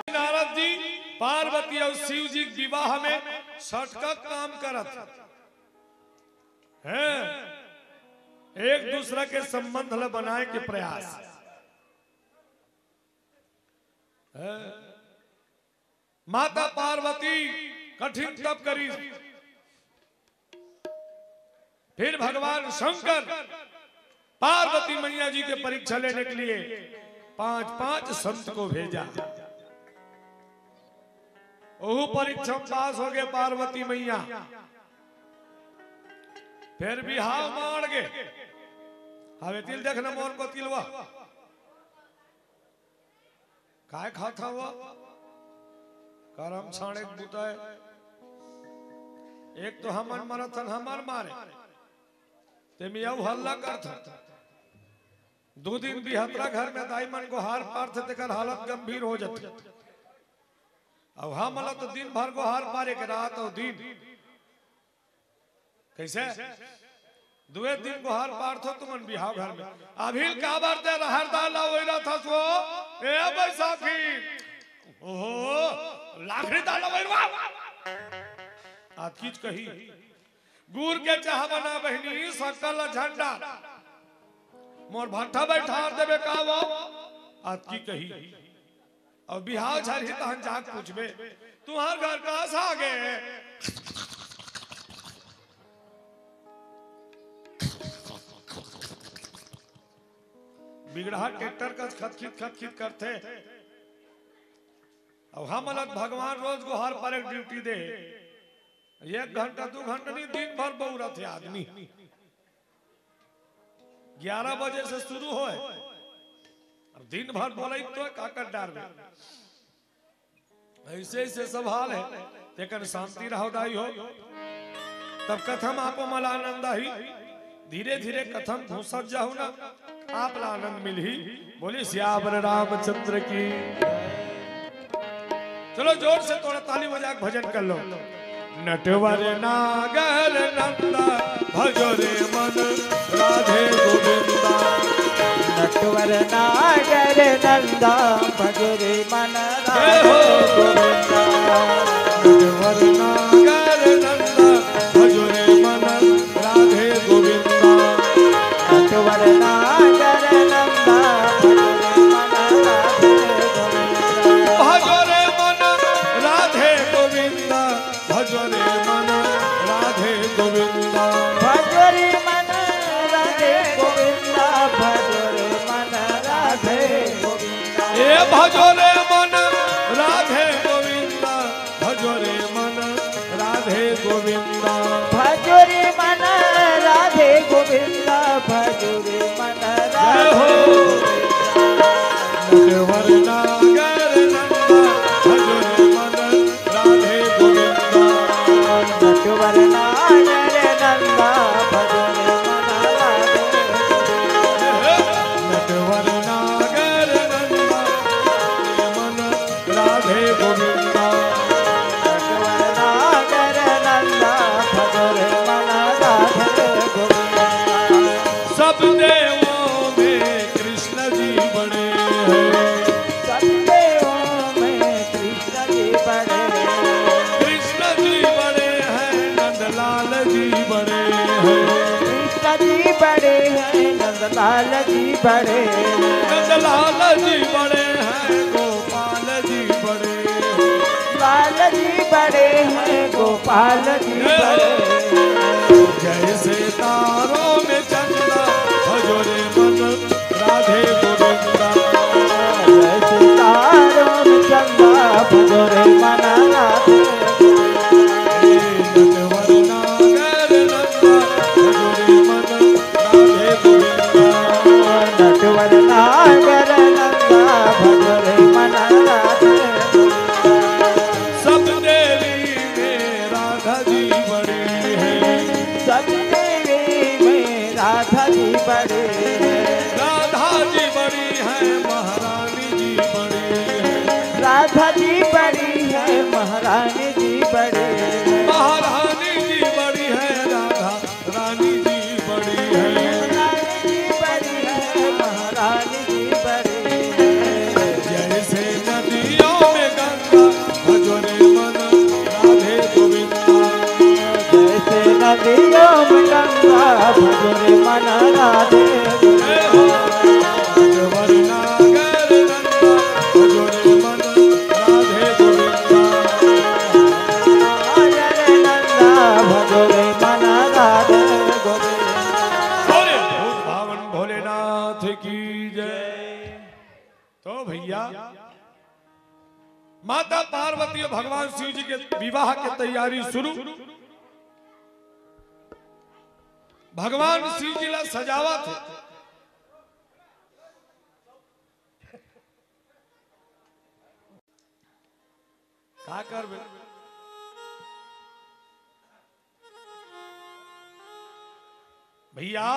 नारद जी पार्वती और शिव जी के विवाह में सटका काम करत हैं, एक दूसरा के संबंध ल बनाए के प्रयास है। माता पार्वती कठिन तप करी, फिर भगवान शंकर पार्वती मैया जी के परीक्षा लेने के लिए पांच पांच संत को भेजा। ओहू परीक्षा में पास हो गए पार्वती मैया, फिर बिहाव मार गए। हवे तिल देखना मोर को तिलवा। काय खात हव? करम छाड़े के बुता हे। एक तो हमन मरत हन, हमर मारे, ते में अउ हल्ला करत हन। दू दिन बिहतरा घर में दाई मन गोहार पारथे, तेकर हालत गंभीर हो जाथे। अउ हमन ला तो दिन भर गोहार पारे के, रात अउ दिन। कइसे? दुए दिन गोहार पारथो तुमन बिहाव घर में। अभी काबर ते रहर दाल ला ओइरत हस वो? ए बैसाखी। ओहो, लाखड़ी दाल ला ओइरवा। अतकीच कही, गुर के चाह बना बहिनी, शक्कर ला झन डार। मोर भट्ठा बइठार देबे का वो? अतकी कही। अउ बिहाव झरही तहन जाके पूछबे, "तुंहर घर कहाँ से आ गे?" बिगड़हा ट्रैक्टर कस खतखित खतखित करथे। अउ हमन ला भगवान रोज गोहार पारे के ड्यूटी दे। एक घंटा, दू घंटा नहीं, दिन भर बउरथे आदमी। ग्यारह बजे से शुरू होय, अब दिन भर बोलई तो काकर डार में। अइसे, अइसे सब हाल हे, तेकर शांति रहो दाई हो। तब कथा म आपो मन ला आनंद आही। धीरे धीरे कथा म घुसत जाहू ना, आप ला आनंद मिलही। बोलिए सियावर रामचंद्र की। चलो जोर से थोड़ा ताली बजा के भजन कर लो। नटवर नागर नंदा भजो रे मन राधे गोविंदा। नटवर नागर नंदा भजो रे मन राधे गोविंदा। नटवर नागर नंदा भजो रे मन राधे गोविंदा। नटवर नागर नंदा भजो रे मन राधे गोविंदा। भजो रे मन राधे गोविंदा। भजो रे मन राधे गोविंदा। भजो रे मन राधे गोविंदा। भजो रे मन राधे गोविंदा। ए भजो रे मन राधे गोविंदा। भजो रे मन राधे गोविंदा। भजो रे मन राधे गोविंदा। भजो रे मन राधे गोविंदा। नटवर नागर नंदा भजो रे मन राधे गोविंदा। नटवर नागर नंदा भजो रे मन राधे गोविंदा। नटवर नागर नंदा मन राधे गोविंदा। नटवर नागर नंदा भजो रे मन राधे गोविंदा। सब देवों में कृष्ण जी बड़े हैं। सब देवों में कृष्ण जी बड़े हैं। कृष्ण जी बड़े हैं, नंदलाल जी बड़े हैं। कृष्ण जी बड़े हैं, नंदलाल जी बड़े हैं। नंदलाल जी बड़े हैं, गोपाल जी बड़े हैं। लाल जी बड़े हैं, गोपाल जी बड़े हैं। जैसे तारों में चंदा, भजो रे मन राधे गोविंदा। जैसे तारों में चंदा, भजो रे मन राधे गोविंदा। हे नटवर नागर नंदा, भजो रे मन राधे गोविंदा। नटवर नागर नंदा, भजो रे मन राधे गोविंदा। सब देवी में राधा जी बड़ी है। सब देवी में राधा जी बड़ी है। राधा जी बड़ी है, महारानी जी बड़ी है। राधा जी बड़ी है, महारानी जी बड़ी है। महारानी जी बड़ी है, राधा रानी जी बड़ी है। रानी जी बड़ी है, महारानी जी बड़ी है। जैसे नदियों में गंगा, भजो रे मन राधे गोविंदा। जैसे नदियों में गंगा, भजो रे मन राधे गोविंदा। नटवर नागर नंदा, भजो रे मन राधे गोविंदा। नागर नंदा, भजो रे मन राधे गोविंदा। अरे भूत भावन भोलेनाथ की जय। तो भैया, माता पार्वती और भगवान शिव जी के विवाह के तैयारी शुरू। भगवान शिव जी ला सजावत हे। का करबे भैया?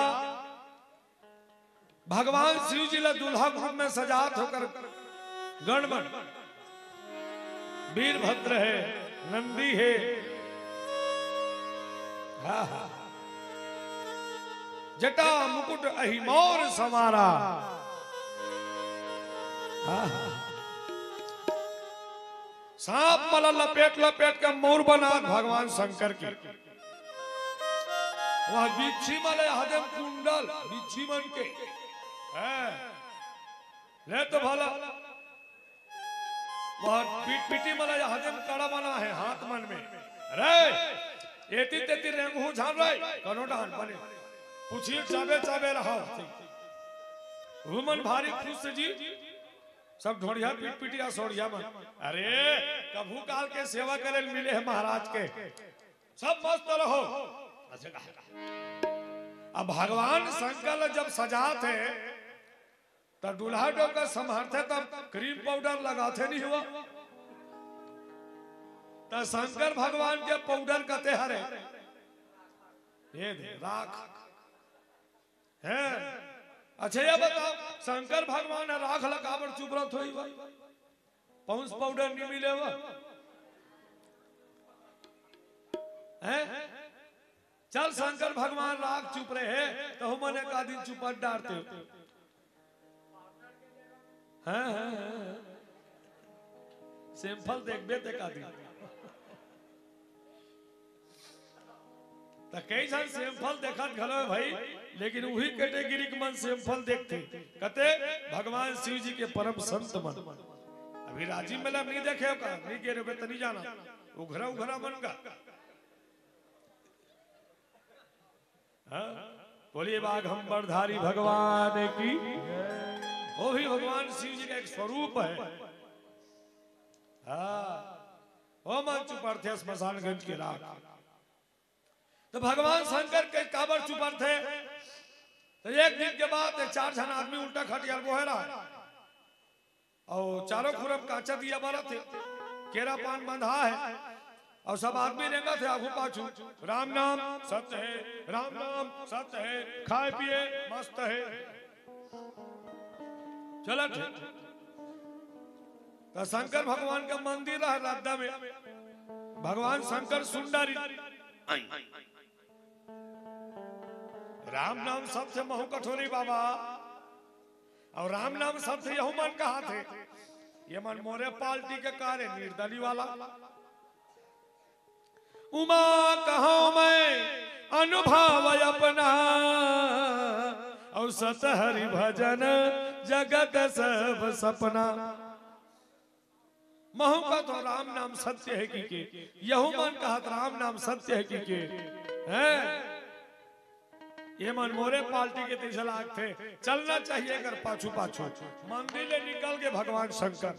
भगवान शिव जी ला दूल्हा के रूप में सजात होकर गण मन, वीरभद्र हे, नंदी हे, हा, हा। जटा मुकुट अहि मौर संवारा। हा, हा। सांप मन ला लपेट लपेट के मौर बनात भगवान शंकर के। वह बिच्छी मन ला हदेम कुंडल, बिच्छी मन के। हैं। ले तो भला। वह पिटपिटी मन ला हदेम कड़ा बना हे हाथ मन में। अरे, एती तेती रेंगहू झन रे, कनो डहन बने। पूछी चाबे चाबे रहा। वो मन भारी खुश जी। सब ढोड़िया पिटपिटिया सोड़िया मन। अरे, कभू काल के सेवा करे मिले हे महाराज के। सब मस्त रहो। अच्छा, अब भगवान शंकर ला जब सजात हे, त दूल्हा डोका संभरथे, तब cream powder लगाथे नहीं हुआ। त शंकर भगवान के powder कते हरे? ये दे, राख। हैं? अच्छा, ये बताओ, शंकर भगवान ह राख ला काबर चुपरत होही भाई? Pond's powder नहीं मिले हुआ? हैं? चल, शंकर भगवान राख चुपरे हे, त हमन एक आध दिन चुपत डारते। हाँ, हाँ, हाँ, हाँ। Sample देखबे ते का दिन। त कई झन sample देखत घलो हे भाई, लेकिन उही category के मन sample देखथे। कते? भगवान शिव जी के परम संत मन। अभी राजीव मेला नहीं देखे हो का? नहीं गे रहे त नहीं जाना। उघरा उघरा मन का। हाँ? बोलिए बाघंबरधारी भगवान की। वो भी भगवान शिव जी का एक स्वरूप है। हाँ, वो मन चुपरथे श्मशानगंज के राख। त भगवान शंकर के काबर चुपरथे? त एक दिन के बात हे, चार झन आदमी उल्टा खटिया ल बोहे रहा। अउ चारों खुरम कांचा दिया बरत हे, केरा पान बंधा हे, अउ सब आदमी रेंगत हे आगू पाछू, "राम नाम सत्य हे, राम नाम सत्य हे, खाए पिए मस्त हे।" चलत हे। त शंकर भगवान का मंदिर हे रद्दा में, भगवान शंकर सुंडरी, "राम नाम सत्य महू कठोरी बाबा।" अउ राम नाम सत्य यहू मन कहाथे, ये मन मोरे पार्टी के कारे निर्दली वाला। उमा कहो मैं अनुभव अपना, अउ सत हरि भजन जगत सब सपना। महू कहत हों राम नाम सत्य हे कहिके, यहू मन कहत राम नाम सत्य हे कहिके, हैं? ये मन मोरे पार्टी के तइसे लागथे, चलना चाहिए एकर पाछू पाछू। मंदिर ले निकल गे भगवान शंकर,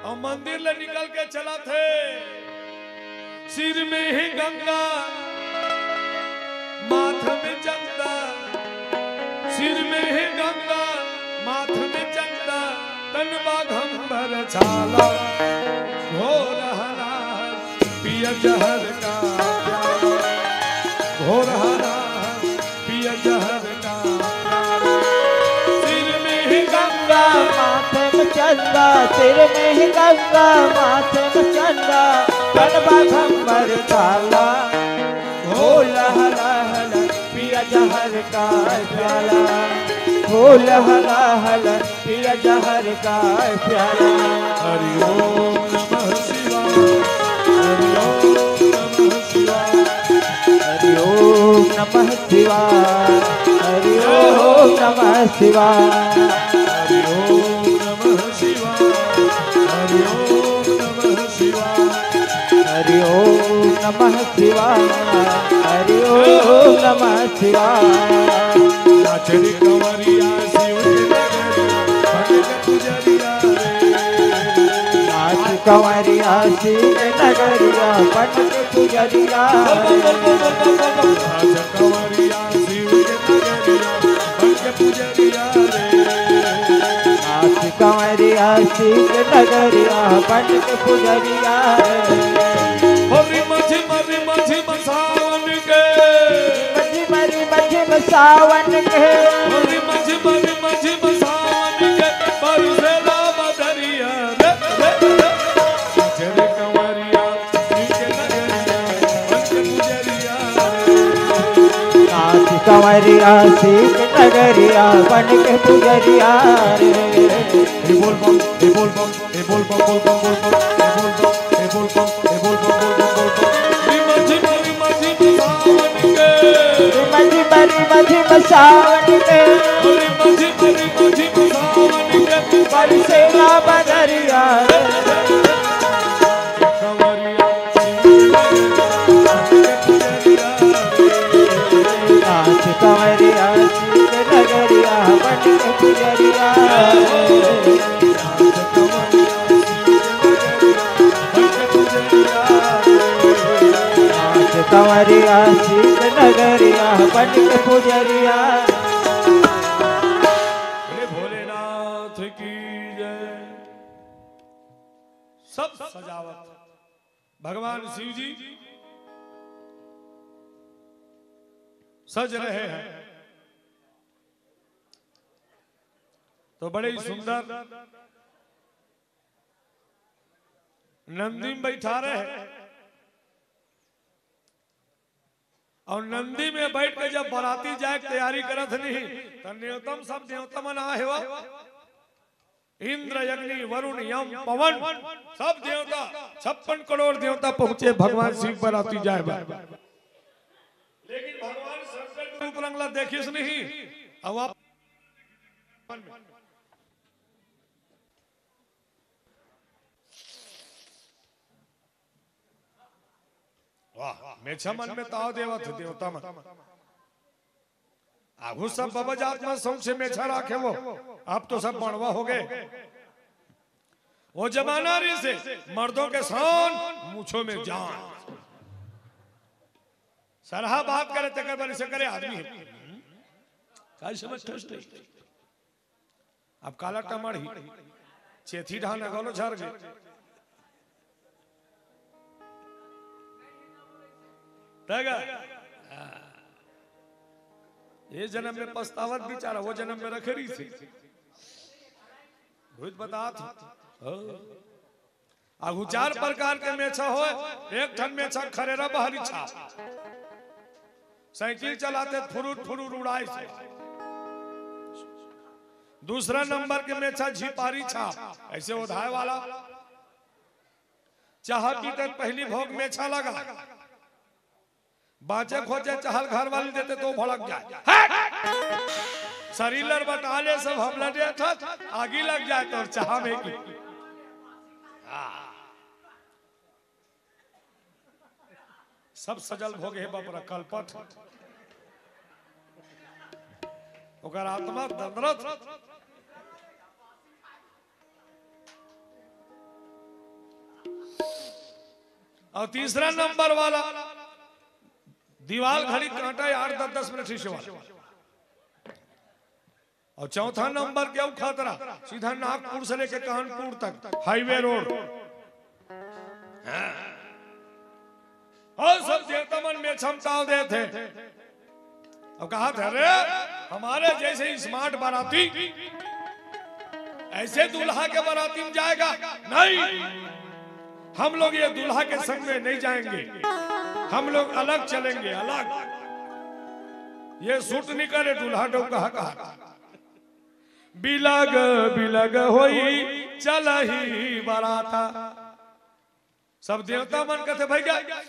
अउ मंदिर ले निकल के चलत हे, सिर में हे गंगा, माथ में चंदा, सिर में हे गंगा, माथ में चंदा, तन बाघंबर छाला, घोर हलाहल पिय जहर का प्याला, घोर हलाहल पिय जहर का प्याला। सिर में हे गंगा, माथे में चंदा, सिर में हे गंगा, माथे में चंदा, तन बाघंबर छाला, घोर हलाहल पिय जहर का प्याला, घोर हलाहल पिय जहर का प्याला। हरि ओम नमः शिवाय, हरि ओम नमः शिवाय, हरि ओम नमः शिवाय, हरि ओम नमः शिवाय। हरि ओम नमः शिवाय, हरि ओम नमः शिवाय। हरि ओम नमः शिवाय, हरि ओम नमः शिवाय। नाच रे कंवरिया शिव के नगरिया, बन के पुजरिया रे। नाच कंवरिया शिव के नगरिया, बन के पुजरिया रे। नाच कंवरिया शिव के नगरिया, बन के पुजरिया रे। नाच कंवरिया सीस नगरिया बन के पुजरिया रे। हो रिम झिम रिम झिम सावन के। रिम झिम रिम झिम सावन के। हो रिम झिम रिम झिम सावन के। बरसेला बदरिया रे, रे, रे। चल कंवरिया सीस नगरिया बन के पुजरिया रे। नाच कंवरिया सीस नगरिया बन के पुजरिया रे। हे बोल बम, हे बोल बम, हे बोल बम, बोल बम, बोल बम, हे बोल बम, हे बोल बम, हे बोल बम, बोल बम, बोल बम। रिम झिम रिम झिम सावन के। रिम झिम रिम झिम सावन के। रिम झिम रिम झिम सावन के। बरसेला बदरिया रे। कंवरिया नाच कंवरिया सीस नगरिया बन के पुजरिया। नाच कंवरिया सीस नगरिया बन के पुजरिया। हे भोलेनाथ की जय। सब सजावट भगवान शिव जी सज रहे हैं, तो बड़े ही सुंदर नंदी में बैठा रहे हैं। और नंदी में बैठ के जब बराती जाए के तैयारी करत नहीं, तो न्योतम सब देवता मन आए हो। इंद्र, अग्नि, वरुण, यम, पवन, सब देवता, छप्पन करोड़ देवता पहुंचे भगवान शिव बराती जाए बर। लेकिन भगवान शंकर के रूप रंगला देखिस नहीं। अब आप वाह, मेछा मन में ताव देवत हे देवता मन। आघू सब बबा जात मन सौंसे मेछा राखे वो, अब तो सब बड़वा हो गए। वो जमाना रहिसे, मर्दों के शान, मूछों में जान। सरहा बात करे, तेकर बर इसे करे आदमी हे। काय समझ ठस नहीं। अब काला टमड़ ही, चेथी ढान अगलो झर गए। तगा। हाँ। ये जन्म में पछतावत बिचारा, वो जन्म में रखे रहिसे। भूत बतात हो। हाँ। आघू चार प्रकार के मेछा होय, एक ठन मेछा खरेरा बहरी छाप। साइकिल चलाते फुरुर फुरुर उड़ाइस। दूसरा नंबर के मेछा झिपारी छाप, ऐसे ओधाय वाला। चाहा पीते पहली भोग मेछा लगा। बाँचे खोचे चहल घर वाली देते तो भड़क जाए। हट! शरीर लर बटाले सब हमला देत हस, आगी लग जाए तोर चाहा में की। हाँ। सब सजल भोग हे बाप रे, कलपत। ओकर आत्मा दंदरत। और तीसरा नंबर वाला दीवाल घड़ी कांटा यार दस दस मिनट ही सेवा। और चौथा नंबर के अउ खतरा, सीधा नागपुर से लेके कानपुर तक हाईवे रोड। हाँ। और सब देवता मन में छमताव देत हे। अब कहा था, "अरे, हमारे जैसे स्मार्ट बाराती ऐसे दूल्हा के बाराती में जाएगा? नहीं, हम लोग ये दूल्हा के संग में नहीं जाएंगे, हम लोग अलग चलेंगे, अलग।" ये सूट नहीं करे, दूल्हा डौका कहा। बिलग बिलग होई चलही बराता। सब देवता मन कथे, "भैया,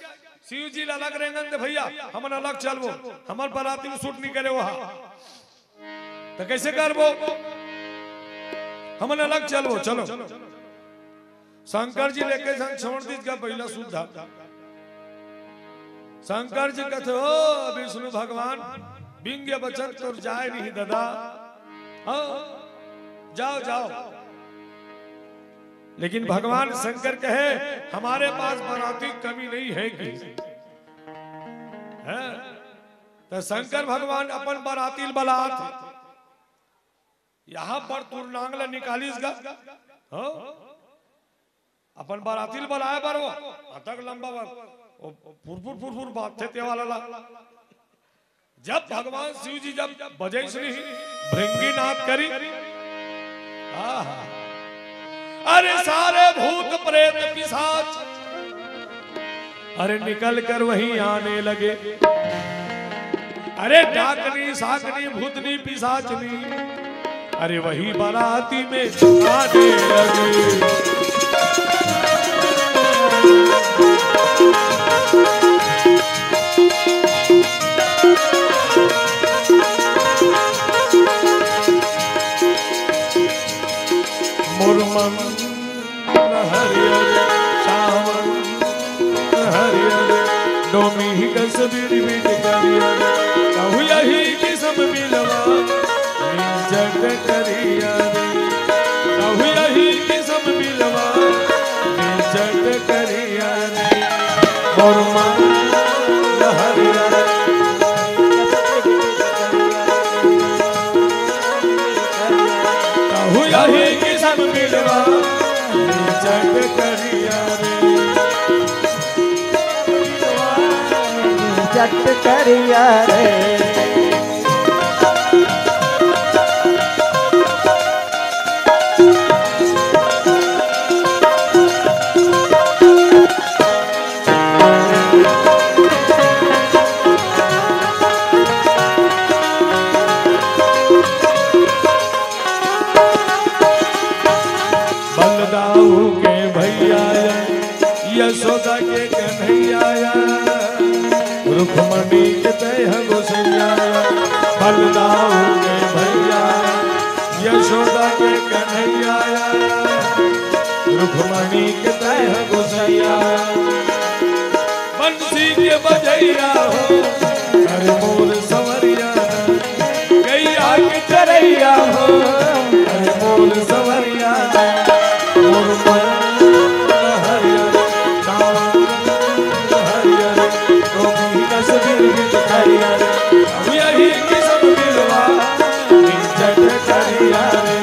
शिव जी ला अलग रेंगन दे भैया, हमन अलग चलबो, हमर बराती में सूट नहीं करे वहा।" तो कैसे करबो? हमन अलग चलबो, चलो। शंकर जी लेके झन छोड़ दीस गा पहिला सुद्धा। शंकर जी कथे, "ओ विष्णु भगवान, बिंगे बचन तोर जाए नहीं दादा। हाँ, जाओ, जाओ।" लेकिन भगवान शंकर कहे, "हमारे पास बराती कमी नहीं है कि?" हैं? तो शंकर भगवान अपन बराती बलात यहाँ पर तुरनांग ला निकालिस गा। हाँ? अपन बराती ल बलाए बर वो, अतक लंबा बर, वो फुरफुर फुरफुर बात थे ते वाला ला। जब भगवान शिव जी जब बजैस नहीं, भृंगी नाद करी। आहा। अरे सारे भूत प्रेत पिशाच, अरे निकल कर वहीं आने लगे। अरे डाकनी, साकनी, भूतनी, पिशाचनी, अरे वही बराती में आने लगे। मोर मन हरियर, सावन हरियर, डोमी कस बिरबिट करियर, कहूँ यही किसम मिलवा, चट करियर, कहूँ यही किसम मिलवा, चट करियर, मोर मन हरियर। कहूँ यही किसम मिलवा, चट करिया रे। चट करिया रे। बलदाऊ के भैया या, यशोदा के कन्हैया या, रुक्मणी के तय ह गोसैया या। बलदाऊ के भैया या, यशोदा के कन्हैया या, रुक्मणी के तय ह गोसैया। बंसी के बजैया हो, अरे मोर संवरिया, गैया के चरैया हो, अरे मोर संवरिया, मोर मन हरियर, सावन हरियर, तो कहीं तस्वीर भी दिखाइया रे। अब यही किसम मिलवा, चट करिया रे।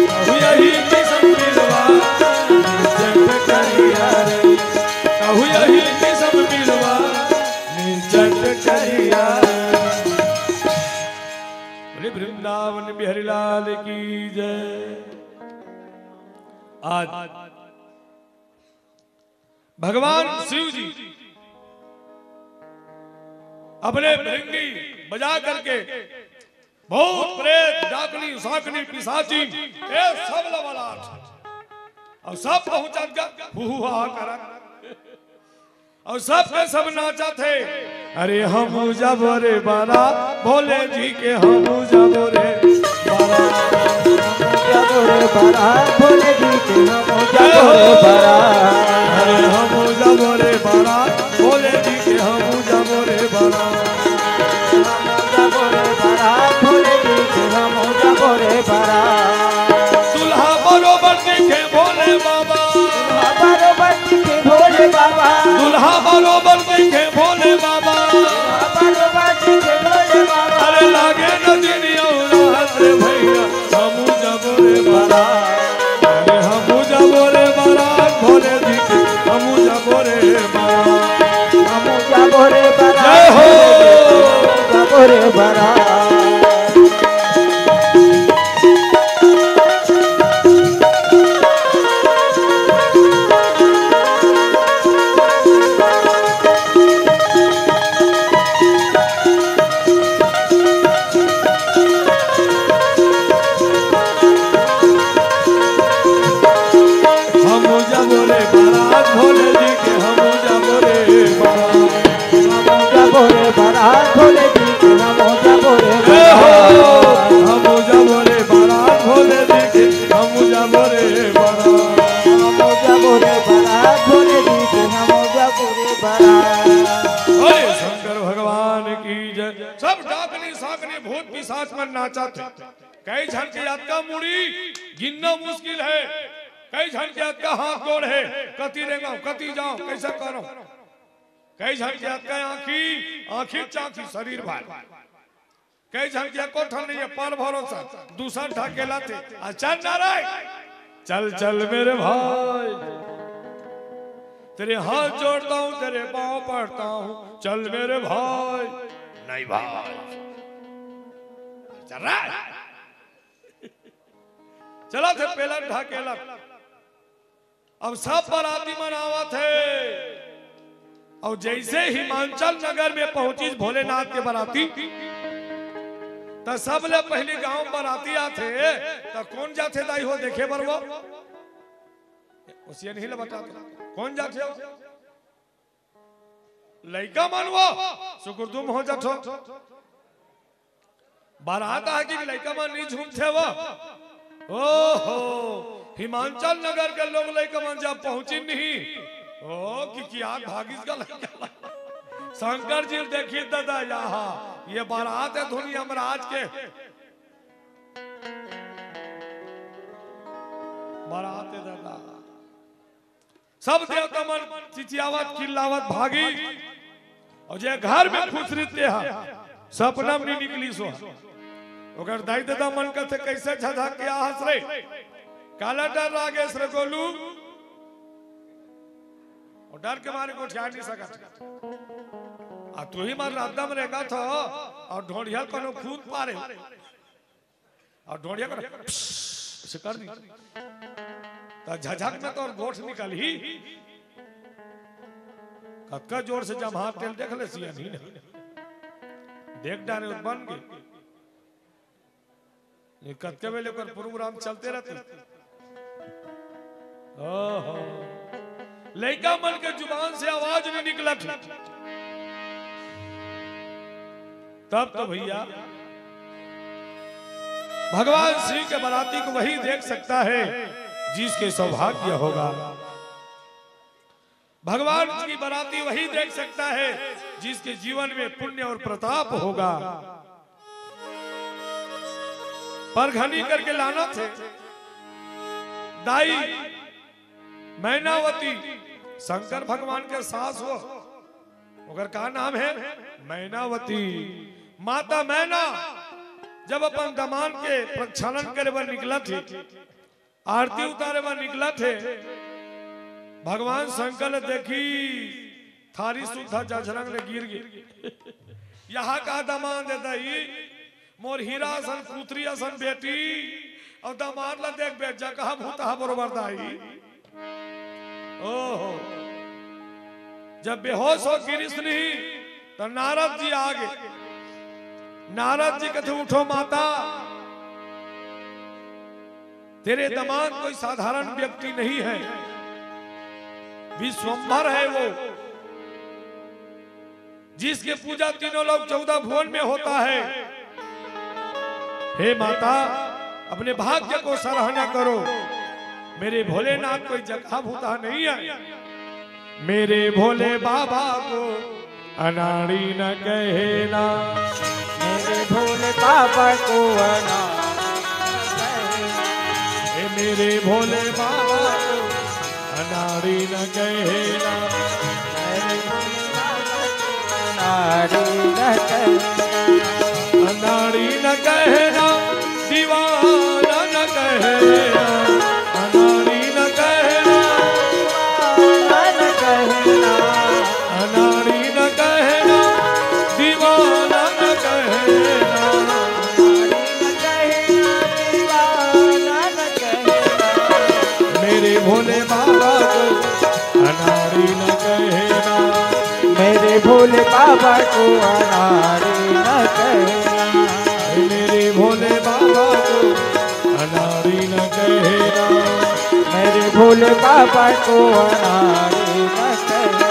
अब यही किसम मिलवा, चट करिया रे। कहूँ यही किसम मिलवा, चट करिया। बोले वृंदावन बिहारी लाल की जय। आज भगवान शिव जी अपने भृंगी बजा करके भूत प्रेत, डाकनी, साकनी, पिशाची, ये सब ला बलात। अउ सब पहुंचत गा, हुहुहा करत। अउ सब के सब नाचत हे। अरे हम जाबो रे बारात, भोले जी के हम जाबो रे बारात। जाबो रे बारात, भोले जी के हम जाबो रे बारात। अरे हम जाबो रे बारात, भोले जी के हम जाबो रे बारात। हम जाबो रे बारात, भोले जी के हम जाबो रे बारात। दुल्हा बरोबर दिखे भोले बाबा। दुल्हा बरोबर दिखे भोले बाबा। दुल्हा बरोबर दिखे भोले बाबा। दुल्हा बरोबर दिखे भोले बाबा। अरे लागे न दिन अउ रात रे भैया, हमू जाबो रे बारात। अरे हमू जाबो रे बारात, भोले जी के हमू जाबो रे बारात। हमू जाबो रे बारात। जय हो। जाबो रे बारात। हम जाबो रे बारात भोले जी के, हम जाबो रे बारात। हम जाबो रे बारात भोले जी के, हम जाबो रे ए हो, बारात। हम जाबो रे बारात भोले जी के, हम जाबो रे बारात। हम जाबो रे बारात भोले जी के, हम जाबो रे बारात। बोले शंकर भगवान की जय। सब डाकनी साकनी भूत पिशाच मन नाचत हे। कई झन के अतका मुड़ी गिनना मुश्किल हे, कई झन के अतका हाथ गोड़ हे, कति रेंगव, कति जांव, कइसे करंव। कई झन के अतका आंखी, आंखी चांखी शरीर भर। कई झन के एको ठन नहीं है, पर भरोसा, दूसर ढकेलथे। आ चल ना रे, चल चल मेरे भाई, तेरे हाथ जोड़ता हूँ, तेरे पाँव पड़ता हूँ, चल मेरे भाई। नहीं भाई, चल रहा है। चलथे पेलन ढकेलन। अब सब बराती मन आवत हे। अउ जइसे हिमांचल नगर में पहुंचिस भोलेनाथ के बराती, त सबले पहिली गांव बराती आथे, त कोन जाथे दाई हो देखे बर वो? ओसिया नहीं ल बता तो। कोन जाथे? लइका मन वो सुकुरदुम हो जाथो। बरात आगे भी लइका मन नहीं झूमथे वो। ओहो, हिमांचल नगर के लोग लइका मन जब पहुंची नहीं, ओ कि क्या भागिस का लइका। शंकर जी देखी दादा, यहाँ ये बरात है धुनी यमराज के। बरात है दादा। सब देवता मन चिचियावत, किल्लावत भागी, अउ जे घर में खुश रहिथे हा, सपना में नहीं निकली सो। ओकर दाई ददा मन कथे, "कैसे झझक के आहस रे? काला डर लागेस रे गोलू?" अउ डर के मारे गोठिया नहीं सकत। आ तू ही मार रद्दा में रेंगत हो, अउ ढोढ़िया कोनो खून पारे। अउ ढोढ़िया कर, से कर दी। त झझक में तोर गोठ निकलही। कतका जोर से जम्हार तेल देख ले सियानी ने। देख डारे बन गे। ये कतके बेले ओकर प्रोग्राम चलते रहते। ओहो। लइका मन के जुबान से आवाज नहीं निकलत। तब तो भैया भगवान श्री के बराती को वही देख सकता है जिसके सौभाग्य होगा। भगवान की बराती वही देख सकता है जिसके जीवन में पुण्य और प्रताप होगा। परघनी करके लानथे दाई मैनावती, शंकर भगवान के सास हो, ओकर का नाम है? मैनावती। माता मैना जब अपन दमांद के प्रक्षालन करे बर निकलथे, आरती उतारे बर निकलथे, भगवान शंकर ल देखिस, थारी सुद्धा जझरंग ले गिर गे। यहाँ का दमांद हे दाई, मोर हीरा असन पुतरी असन बेटी, अउ दमांद ला देख बे, जगह भूतहा बरोबर दाई। ओहो, जब बेहोश हो गिरिस नहीं, त नारद जी आगे। नारद जी कथे, "उठो माता, तेरे दमांद कोई साधारण व्यक्ति नहीं है, विश्वंभर है वो, जिसके पूजा तीनों लोक चौदह भुवन में होता है। हे माता, अपने भाग्य को सराहना करो, मेरे भोलेनाथ कोई जगह भूतहा नहीं है।" मेरे भोले बाबा को अनाड़ी न कहना। मेरे भोले बाबा को अनाड़ी न कहना। हे मेरे भोले बाबा को अनाड़ी न कहना। मेरे भोले बाबा को अनाड़ी न कहना। अनाड़ी न कहना, दीवाना न कहना। अनाड़ी न कहना, दीवाना न कहना। अनाड़ी न कहना, दीवाना न कहना। अनाड़ी न कहना, दीवाना न कहना। मेरे भोले बाबा को अनाड़ी न कहना। मेरे भोले बाबा को अनाड़ी न कहना। मेरे भोले बाबा को अनाड़ी न कहना। मेरे भोले बाबा को अनाड़ी न कहना।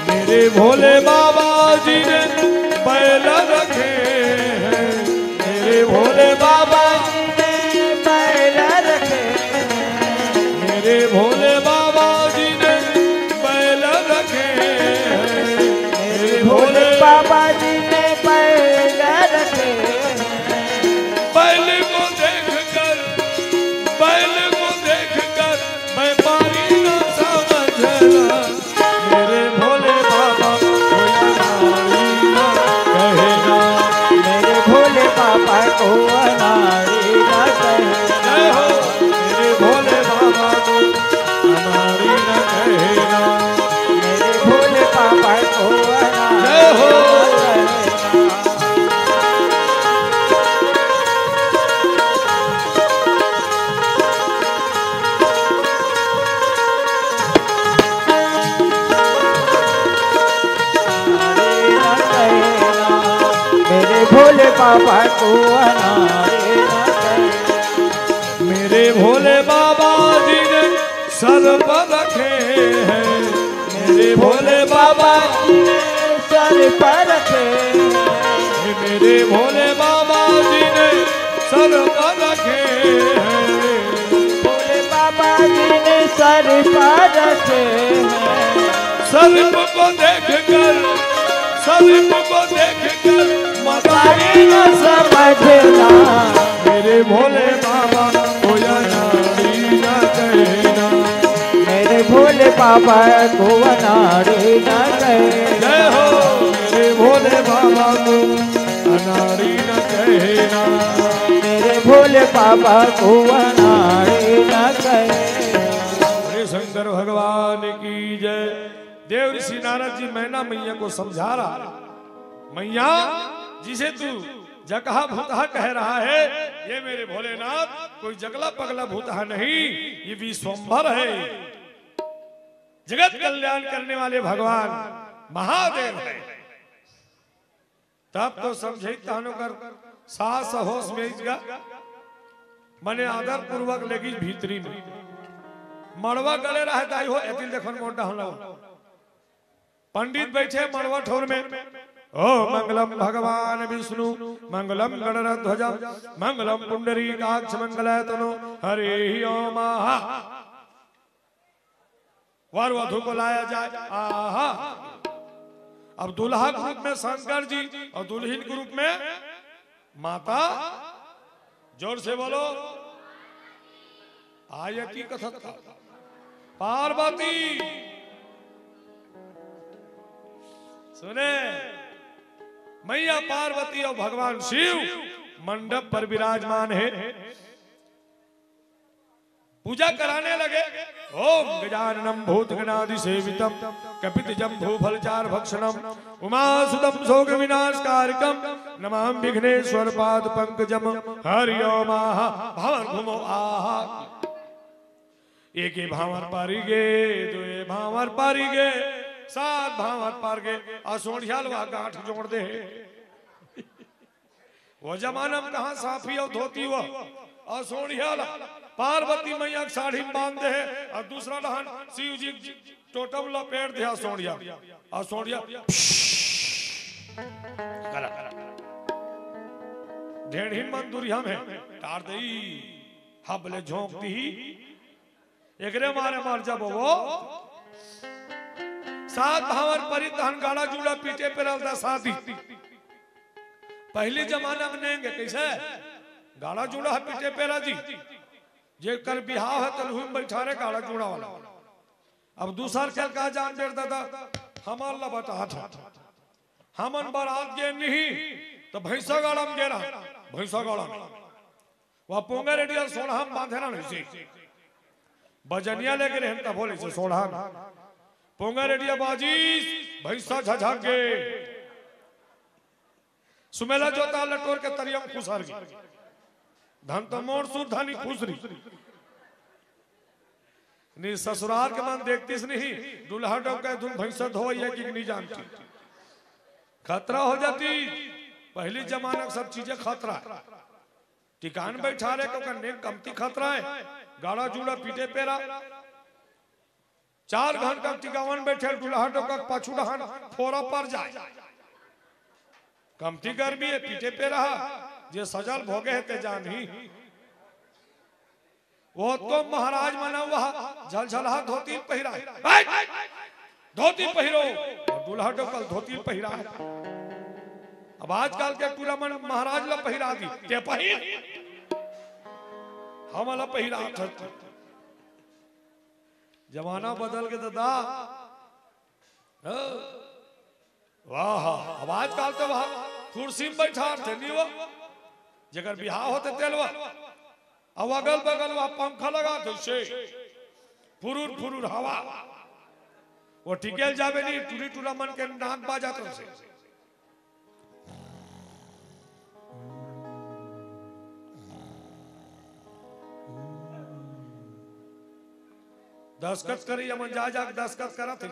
मेरे भोले बाबा जी ने बैल रखे हैं। मेरे भोले बाबा जी ने बैल रखे हैं। मेरे भोले बाबा जी ने बैल रखे हैं। मेरे भोले बाबा जी ने बैल रखे हैं। बैल को देखकर, बैल को देखकर व्यापारी ना समझना। मेरे भोले बाबा को पापा को अनाड़ी न कहे। मेरे भोले बाबा जी ने सर पर रखे हैं, मेरे भोले बाबा जी ने सर पर रखे हैं। मेरे भोले बाबा जी ने सर पर रखे हैं। भोले बाबा जी ने सर पर रखे हैं। सर्प को देख कर, सर्प को देख कर मतारी न समझना। मेरे भोले बाबा को अनाड़ी न कहना। मेरे भोले बाबा को अनाड़ी न कहना। जय हो मेरे भोले बाबा को अनाड़ी न कहना। मेरे भोले बाबा को अनाड़ी न कहना। बोले शंकर भगवान की जय। देव ऋषि नारद जी मैना मैया को समझा रहा है, मैया, जिसे तू जकहा भूतहा कह रहा है, ये मेरे भोलेनाथ कोई जगला पगला भूतहा नहीं, ये विश्वंभर है, जगत कल्याण करने वाले भगवान महादेव है। तब तो समझे तहनो कर सास होश में इसका मने आदर पूर्वक लेगी भीतरी में। मड़वा गले रहे दाई हो, एतिल देखन मोटा होला। पंडित बैठे मड़वा ठोर में। ओ मंगलम भगवान विष्णु, मंगलम गणरध्वजम, मंगलम पुंडरीकाक्ष मंगलायतनो। हरि ओम आहा। वर वधु को लाया जाए। आहा। अब दूल्हा के रूप में शंकर जी और दुल्हन के रूप में माता। जोर से बोलो। आयती कथत का पार्वती। सुने, मैया पार्वती और भगवान शिव मंडप पर विराजमान है। पूजा कराने लगे। ओम गजाननम भूतगणादिसेवितम कपित जम्भू फलचार भक्षणम उमासुतम शोक विनाश कारकम नमाम विघ्नेश्वर पाद पंकजम। हरि ओम आहा। भवन घूमो। आहा। एक ये भावर पारी गे, दो ये भावर पारी गे, सात भावर पार गे। असोड़ियाल वा गांठ जोड़ दे। वो जमाना में कहाँ साफी और धोती हुआ? असोड़ियाल पार्वती मैया के साड़ी में बांध दे है और दूसरा डहान शिव जी टोटम लपेट दे असोड़िया। असोड़िया करा। ढेढ़ी मन दूरिया में टार दई। हबले झोंक दी। एकरे मारे मर जब वो सात भावर परी तहन गाड़ा जूड़ा पीटे पे रहता शादी। पहली जमाना में नेंगे कैसे गाड़ा जूड़ा है पीटे पे राजी। जेकर बिहाव है तलहू में बैठा रहे गाड़ा जूड़ा वाला। अब दूसर के का जान डेर दादा हमार ला बटा था। हमन बारात गे नहीं तो भैंसा गाड़ा में गे रहा। भैंसा गाड़ा में वह पोंगा रेडिया सोलह में बांधे ना नहीं बजनिया लेके रहन तब बोले से सोलह में पोंगा रेडिया बाजी भैंसा झझक गे। सुमेला जोता लटोर के तरियम खुसर गई। धन तो मोर सुर धनी खुसरी। नी ससुराल के मन देखतीस नहीं। दुल्हा डौका धुन भैंसा धोवैया की नहीं जानती। खतरा हो जाती। पहली जमाना सब चीजें खतरा है। टिकान बैठा रहे को करने कमती खतरा है। गाड़ा जूड़ा पीटे पेरा। चार घंटा टिकावन बैठे दुल्हा डौका पाछू डहान फोरा पर जाए। कमती गर्मी है पीटे पे रहा। जे सजल भोगे है ते जान ही। वो तो महाराज मना हुआ झलझलहा धोती पहिरा है। बैठ! धोती पहिरो। और दूल्हा डोकल धोती पहिरा है। अब आजकल के टूरा मन महाराज ला पहिरा दी ते पहिर। हम ला पहिरा थत। जमाना बदल के दादा। हाँ। वाह। अब आजकल तो वहां कुर्सी में बैठा थे नहीं वो। जेकर बिहाव होते तेलवा। अब अगल बगल वहां पंखा लगा दो से फुरुर फुरुर हवा। वो टिकेल जावे नहीं टूरी टूरा मन के नाक बाजा तो से। दस्खत करी या मन जा जा दस्खत करा थे।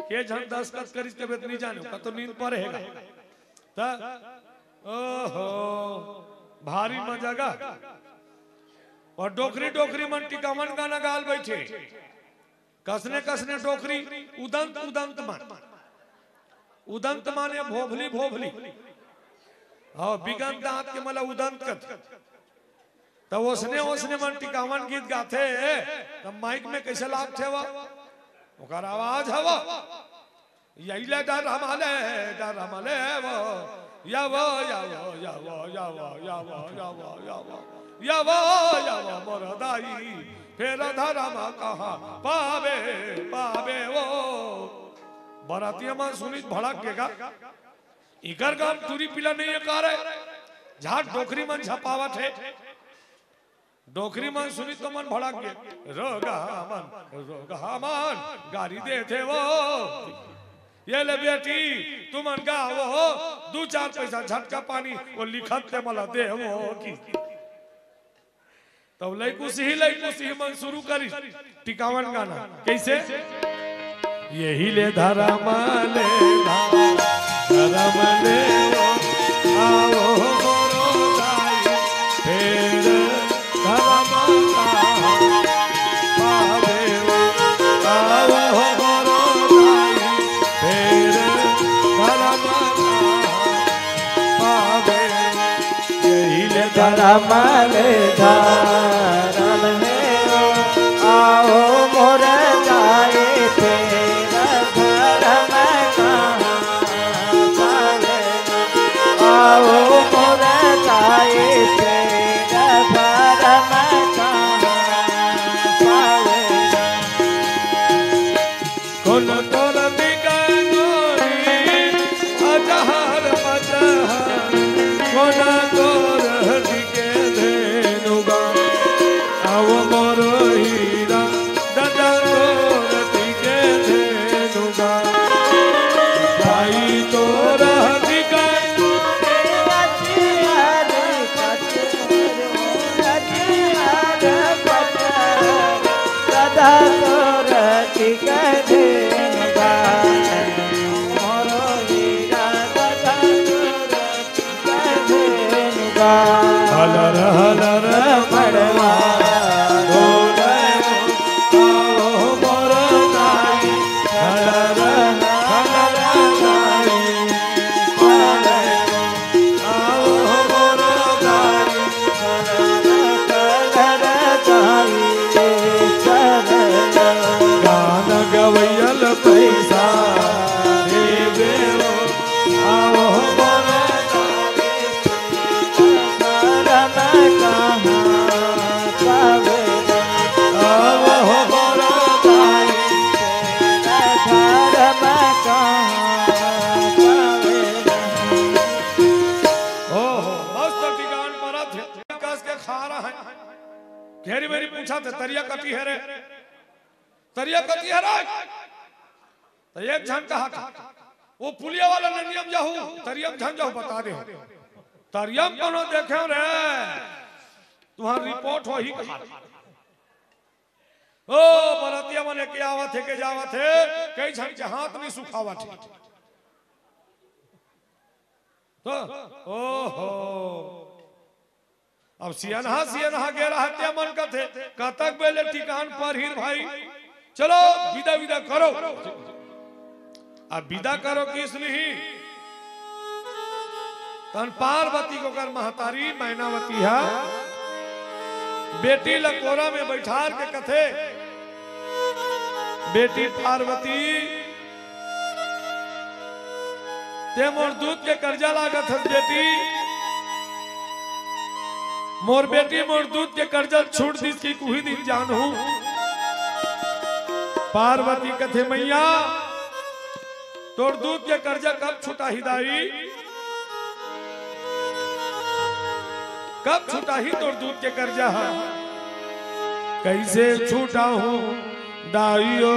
के झन दस्खत करिस के बेत नहीं जाने, का तो नींद परे हे गा। त ओहो, भारी मजा गा। और डोकरी डोकरी मन टिकावन गाना गाल बैठे। कसने कसने डोकरी, उदंत उदंत मन। उदंत माने भोभली भोभली। हाँ, बिगन दांत के मला उदंत कथे। त ओसने ओसने मन टिकावन गीत गाथे, त माइक में कैसे लागथे वो? ओकर आवाज हवा। यही ले डर हमले, डर हमले वो। या वो, या वो, या वो, या वो, या वो, या वो, या वो, या वो, या वो, मोर दाई, फेर धरम कहाँ पावे, पावे वो। बरातिया मन सुनिस भड़क गे गा। इकर गांव टूरी पीला नहीं है का रे? झाट डोकरी मन झपावत हे। डोकरी मन सुनिस तो मन भड़क गे। रोगहा मन, रोगहा मन, गारी देथे वो। ये ले बेटी, तुमन गावो, दू चार पैसा झटका पानी, वो लिखत ते मला देवो की। तब लइकुसही, लइकुसही मन शुरू करिस टिकावन गाना। कैसे? यही ले धरम ले धा-, धरम ले वो, आओ मोरो दाई, फेर धरम कहाँ पावे वो, आओ मोरो दाई, फेर धरम कहाँ पावे वो। यही ले धरम ले धरम हे, आओ मोर दाई, फेर धरम कहाँ पावे। आओ मोर दाई, फेर धरम कहाँ पावे। कोन तोर दिगनोरी अजहर मजहर, कोन तोर दिगे धेनुगा। आओ मोर हीरा दादा तोर दिगे धेनुगा। भाई तोर दिगन सदा तोर टिके धेनुगा, मोरो हीरा सदा तोर टिके धेनुगा। हलर हलर मड़वा डोले, आओ मोर दाई, हलर हलर दाई, डोले। आओ मोर दाई, गान गवैया ल पैसा दे देवो। आओ मोर दाई, आओ मोर दाई, ओहो, मस्त टिकावन परत हे। कस के खा रहा है। घेरी मेरी पूछा थे, तरिया कती हे रे? तरिया कती हे रे? त एक झन कहा था, वो पुलिया वाला ननियम जाहू, तरियम झन जाहू, बता दे। तरियम कोनो देखे रे? तुम्हार रिपोर्ट होही कहा। ओ, बरतिया मन के आवत हे, के जावत हे, कई झन के हाथ नहीं सुखावत हे। तो, ओहो। अब सियनहा, सियनहा गे रहतिया मन कथे, कतक बेले टिकावन परही भाई? चलो, विदा, विदा करो। अब विदा करो किस नहीं? तहन पार्वती के ओकर महतारी मैनावती हा बेटी ल कोरा में बैठार के कथे, बेटी पार्वती, ते मोर दूध के कर्जा लागत हस बेटी, मोर बेटी मोर दूध के कर्जा छूट दिस कि कुही दिन जानहूं। पार्वती कथे, मैया, तोर दूध के कर्जा कब छुटाही दाई? कब छुटाही तोर दूध के कर्जा ह? कैसे छुटाहूं दाई ओ,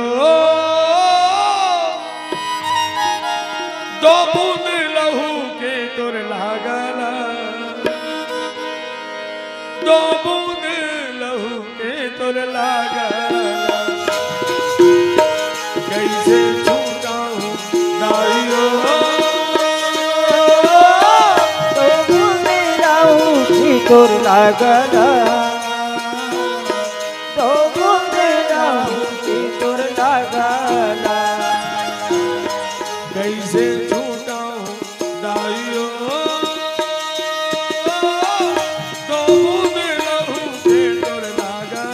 दो बूंद लहू के तोर लागल, दो बूंद लहू के तोर लागल, कैसे छुटा तोर लागला, दो बूंद लहू के तोर लागला। कैसे छूटाऊं दाइयो, दो बूंद लहू के तोर लागला,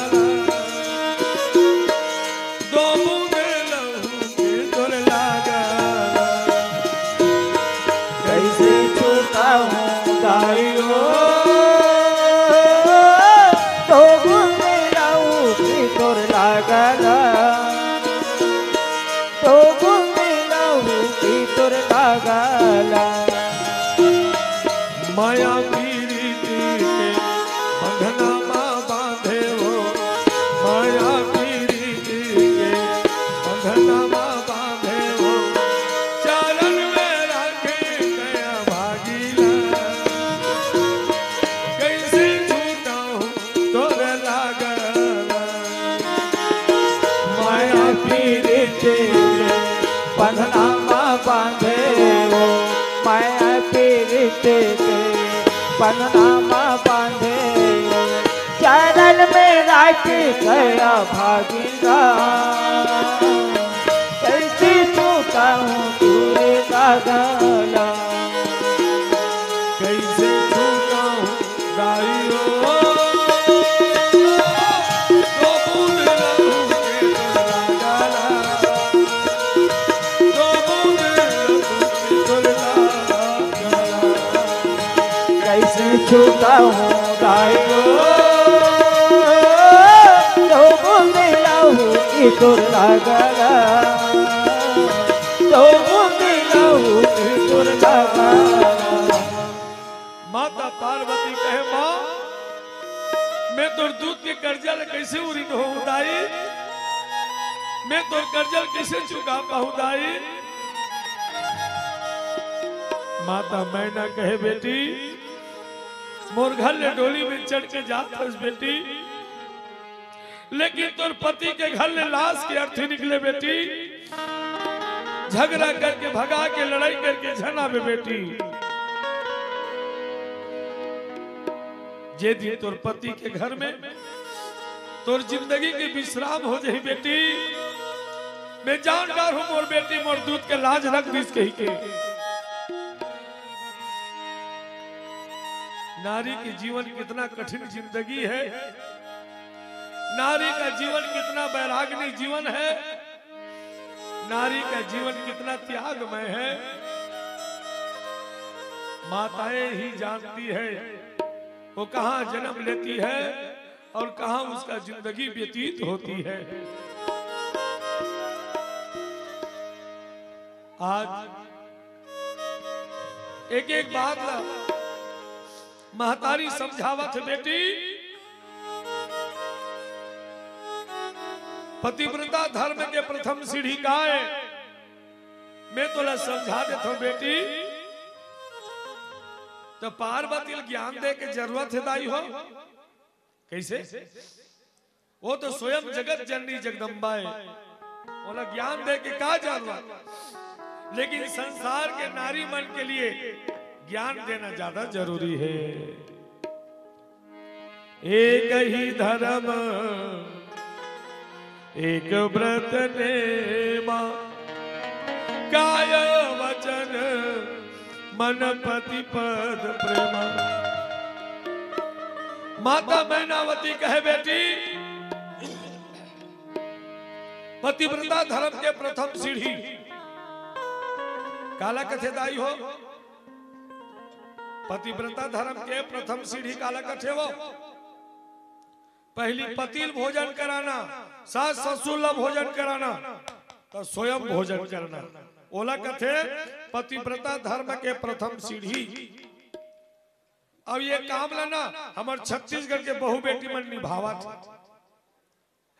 दो बूंद लहू के तोर लागला। कैसे छूटाऊं दाइयो, दो बूंद लहू के तोर लागला, दो बूंद लहू के तोर लागला। माया पीरित के बंधना मा बांधे हो, माया पीरित के बंधना मा बांधे हो, चरण में राखे कया भागीला। कैसे छूटाऊं तोर लागला। माया पीरित के बंधना मा बांधे हो, माया पीरित के बंधना मा बांधे हो, चरण में राखे कया भागीला। कैसे छूटाऊं तोर लागला, कैसे छूटाऊं दाइयो, दो बूंद लहू के तोर लागला, दो बूंद लहू के तोर लागला। कैसे छूटाऊं दाइयो, दो बूंद लहू के तोर लागला, दो बूंद लहू के तोर लागला। माता पार्वती कहे, माँ, मैं तोर दूध के कर्जा ले कैसे उरिन होऊं दाई? मैं तोर कर्जा ले कैसे चुका पाऊं दाई? माता मैना कहे, बेटी, मोर घर ले डोली में चढ़ के जात हस बेटी, लेकिन तोर पति के घर ले लाश के अर्थी निकले बेटी, झगड़ा करके, भगा के, लड़ाई करके झन आबे बेटी। जे दिन तोर पति के घर में तोर जिंदगी के विश्राम हो जाही बेटी, मैं जान डारहूं मोर बेटी मोर दूध के लाज रख दिस कहिके। नारी के जीवन कितना कठिन जिंदगी है, नारी का जीवन कितना बैरागनी जीवन है, नारी का जीवन कितना त्यागमय है, माताएं ही जानती है वो कहाँ जन्म लेती है और कहाँ उसका जिंदगी व्यतीत होती है। आज एक एक बात ला महतारी समझावत हे, बेटी, पतिव्रता धर्म के प्रथम सीढ़ी का हे? मैं तोला समझा देथंव बेटी, त पार्वती ल ज्ञान दे के जरूरत हे दाई हो। कैसे? वो तो स्वयं जगत जननी जगदम्बा हे, ओला ज्ञान दे के का जरूरत? लेकिन संसार के नारी मन के लिए ज्ञान देना ज्यादा जरूरी हे। एक ही धर्म एक व्रत नेमा, काय वचन मन पति पद प्रेमा। माता मैनावती कहे, बेटी, पतिव्रता धर्म के प्रथम सीढ़ी काला कथे दाई हो? पतिव्रता धर्म के प्रथम सीढ़ी काला कथे वो? पहली पति ल भोजन कराना, सास ससुर ला भोजन कराना, त स्वयं भोजन करना, ओला कथे पतिव्रता धर्म के प्रथम सीढ़ी। अब ये काम ला ना हमर छत्तीसगढ़ के बहू बेटी मन निभावत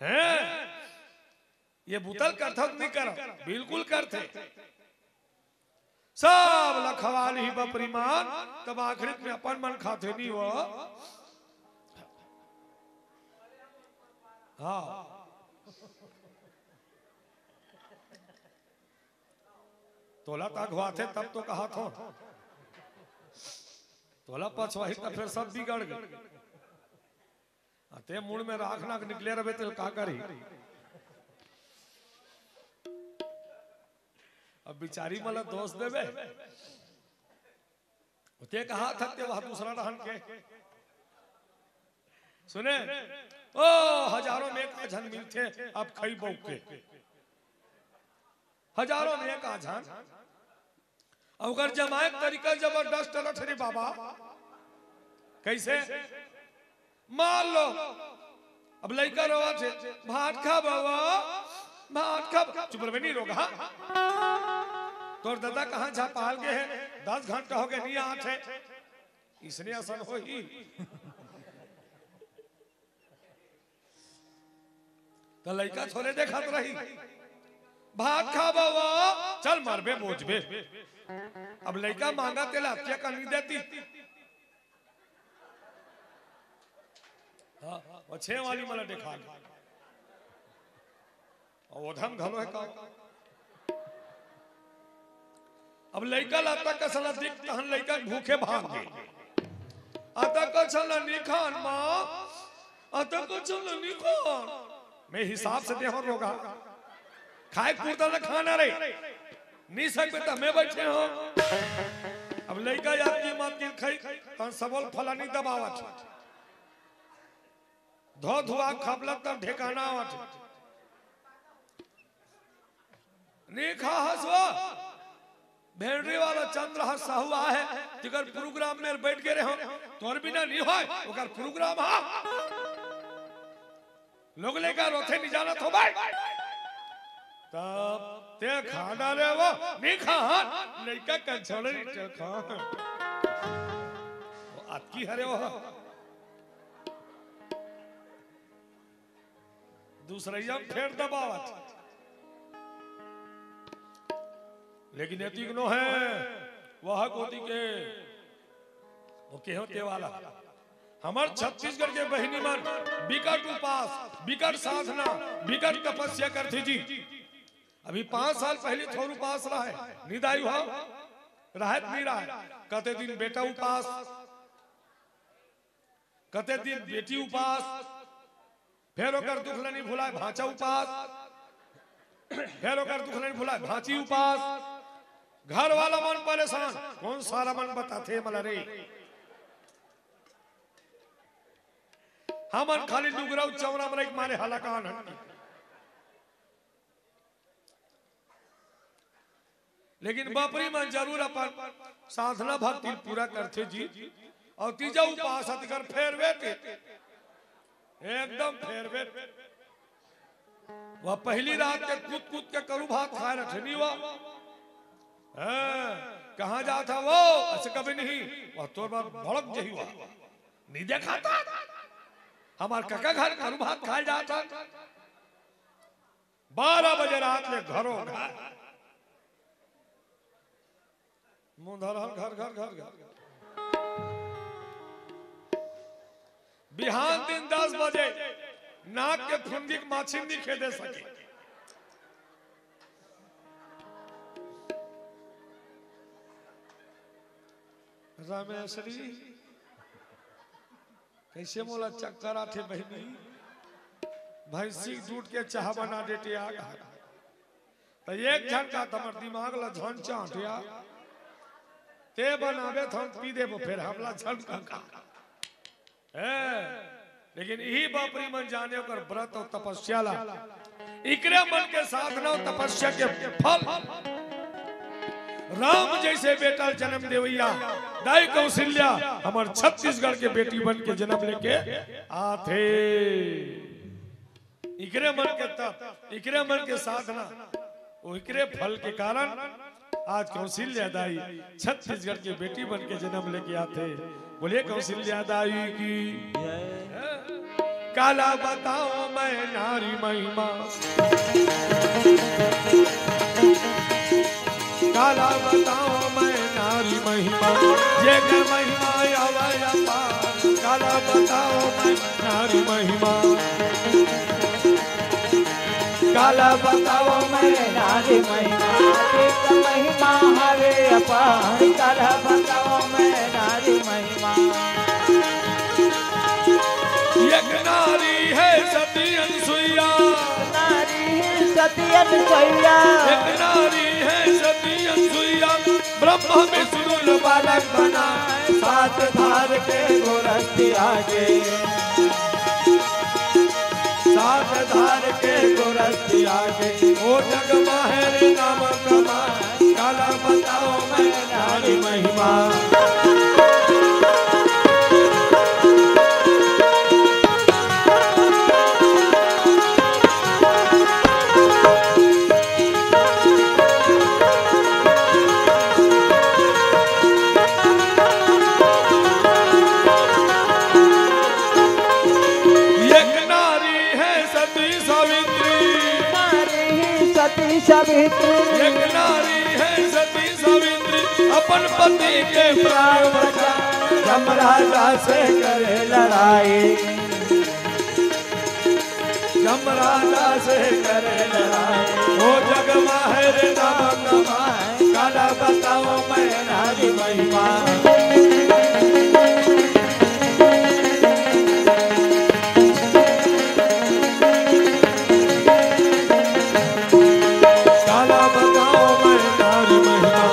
हे। ये बुता ल करथव त नइ करव, बिल्कुल करथे। सब ला खवा लिही बपरी मन, तब आखिरी में अपन मन खाथे नी वो। हाँ। तोला त अघवाथे तब तो कहाथंव। तोला पछवाही त फेर सब बिगड़ गे। अते मुड़ में राख नाक निकले रहे तेल का करी? अब बिचारी मला दोष देबे। ते कहा था ते वह दूसरा रहन के। सुने, ओ हजारों में एक झन मिलथे, अब खई बऊ के। हजारों में एक झन। अउ ओकर जमाए के तरीका जबरदस्त रथे रे बाबा। कैसे? मान लो, अब लइका रोवत हे, "भात खा बउआ, भात खा।" चुप रहे, नहीं रोगा। तोर दादा कहाँ झपाल गे हे, दस घंटा हो गए, नहीं आत हे। इसने असन होही। त लइका थोरे देखत रही, "भात खा बउआ, चल मरबे बोझबे।" अब लइका मांगा तेला अतिया का नहीं देती। हाँ, वो छे वाली मला देखा। अउ ओधम घलो हे का? अब लइका ला अतक कसन ला दिख, तहन लइका भूखे भाग गे। अतक कसन ला नी खान माँ, अतक कसन ला नी खान। मैं हिसाब से देहूं रोगा। खाए कुर्ता ला खाना रे। नी सकबे त मैं बैठे हूं। अब लइका याद की मात की खाई, तहन सबल फलानी दबावत। धो धुआ खपलत तब ठिकाना आवत। नी खा हसवा। भेंडरी वाला चंद्र ह साहू आहे, तिकर प्रोग्राम में बैठ गे रहे हो, तोर बिना नी होय, ओकर प्रोग्राम हा। लोग लेकर रोथे नी जानत हो भाई। तब ते खा डारे वो, नी खा, लइका का छोड़े नी ते खा। वो अतकी हरे वो। दूसरइया में फेर दबावत। लेकिन एतिक नो हे, वह कोती के, वो केहो ते वाला। हमर छत्तीसगढ़ के बहिनी मन बिकट उपास, बिकट साधना, बिकट तपस्या करथे जी। अभी पांच साल पहिली थोर उपास रहे, निदाई हुआ, रहत नहीं रहे। कते दिन बेटा उपास, कते दिन बेटी उपास, फेर ओकर दुख ल नी भुलाय, भांचा उपास। फेर ओकर दुख ल नी भुलाय, भांची उपास। घर वाला मन परेशान, कोन सारा मन बताथे मला रे। हमन खाली लुगरा अउ चौरा म रहिके मारे हलाकान हन। लेकिन बापरी मन जरूर अपन साधना भक्ति पूरा करथे जी। अउ तीजा उपास अतिकर फेर वेट, एकदम फेर वेट। वह पहिली रात के कूद कूद के करू भात खाए रथे नी वा। हाँ, कहाँ जात हे वो? अइसे कभी नहीं। वह तोर बर भड़क जही वा। नी देखा था? हमर कका घर करू भात खाए जात हे। बारह बजे रात ले घरो घर। मुंह धरल घर, घर, घर, घर। बिहान दिन दस बजे नाक के फुनगी के माछी नी खेदे सके। रमेशरी, कइसे मोला चक्कर आथे बहिनी? भैंसी दूध के चाह बना देते आ घर। त एक झन का त हमर दिमाग ला झन चांटिया। ते बनाबे त हम पी देबो, फेर हमला झन का का। हैं? लेकिन इही बापरी मन जाने ओकर व्रत अउ तपस्या ला। इकरे मन के साधना अउ तपस्या के फल। राम जइसे बेटा ल जनम देवइया दाई कौशल्या हमर छत्तीसगढ़ के बेटी बन के जनम लेके आथे। इकरे मन के तप, इकरे मन के साधना, ओकरे फल के कारण आज कौशल्या दाई छत्तीसगढ़ के बेटी बन के जनम लेके आथे। बोलिए कौशल्या दाई की। काला बताओ मैं नारी महिमा, काला बताओ मैं नारी महिमा, ये कर महिमा आवे अपार। काला बताओ मैं नारी महिमा, काला बताओ मैं नारी महिमा, एक महिमा हवे अपार। काला बताओ मैं नारी महिमा। एक नारी है सती अनसुईया। नारी है सती अनसुईया। एक नारी है सती अनसुईया। ब्रह्मा विष्णु बालक बना। सात धार के गोरस्ती आगे। सात धार के गोरस्ती आगे। ओ जग माहेर नाम कमाए। काला बताओ मैं नारी महिमा। एक नारी है सती सावित्री। नारी ही सती सावित्री। एक नारी है सती सावित्री, अपन पति के प्राण बचा। यमराजा से करे लड़ाई। यमराजा से करे लड़ाई। ओ जग माहेर नाम कमाए। काला बताओ मैं नारी महिमा। काला बताओ मैं नारी महिमा।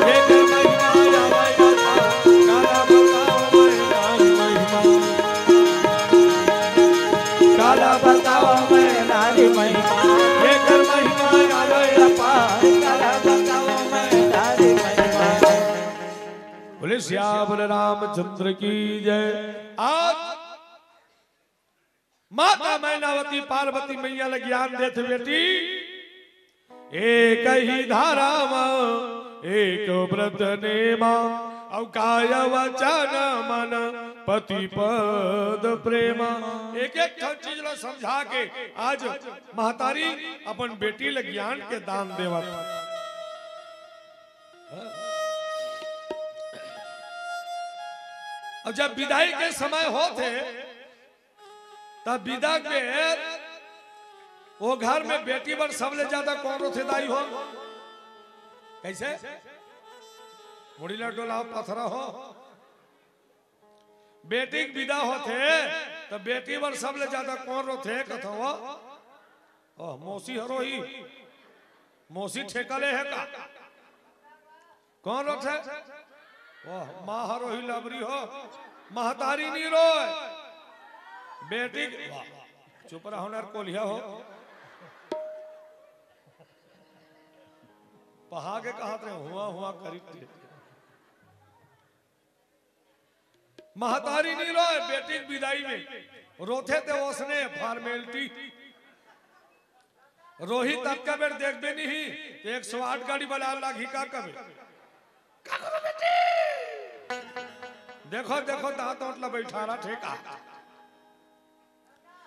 ये कर महिमा या महिमा। काला बताओ मैं नारी महिमा। काला बताओ मैं नारी महिमा। ये कर महिमा या महिमा। काला बताओ मैं नारी महिमा। बोले सियावर रामचंद्र की जय। आज माता मैनावती पार्वती मैया ल ज्ञान देथे, बेटी, एक ही धारा म एक व्रत नेमा, अउ काय वचन मन पति पद प्रेमा। एक एक ठन चीज ला समझा के आज महतारी अपन बेटी ल ज्ञान के दान देवत। अब जब विदाई के समय होत हे, तब विदा के वो घर में बेटी बर सबले ज्यादा कौन रोथे दाई हो? कैसे? मुड़ी ला डोलाव, पथरा हो। बेटी के विदा होथे, त बेटी बर सबले ज्यादा कौन रोथे, कथव? ओह, मौसी ह रोही। मौसी ठेका ले हे का? कौन रोथे? ओह, माँ ह रोही, लबरी हो। महतारी नी रोय। बेटी के, वाह, चुप रहो ना, कोलिया हो। पहा के कहत रहे, हुआ, हुआ करी थे। महतारी नी रोय, बेटी के विदाई में रोथे ते ओसने formality। रोही ततका बेर देखबे नहीं, तो एक सौ आठ गाड़ी बलाय लागही का कबे? का करो बेटी? देखो, देखो, दांत ओंठ ला बैठारा ठेका।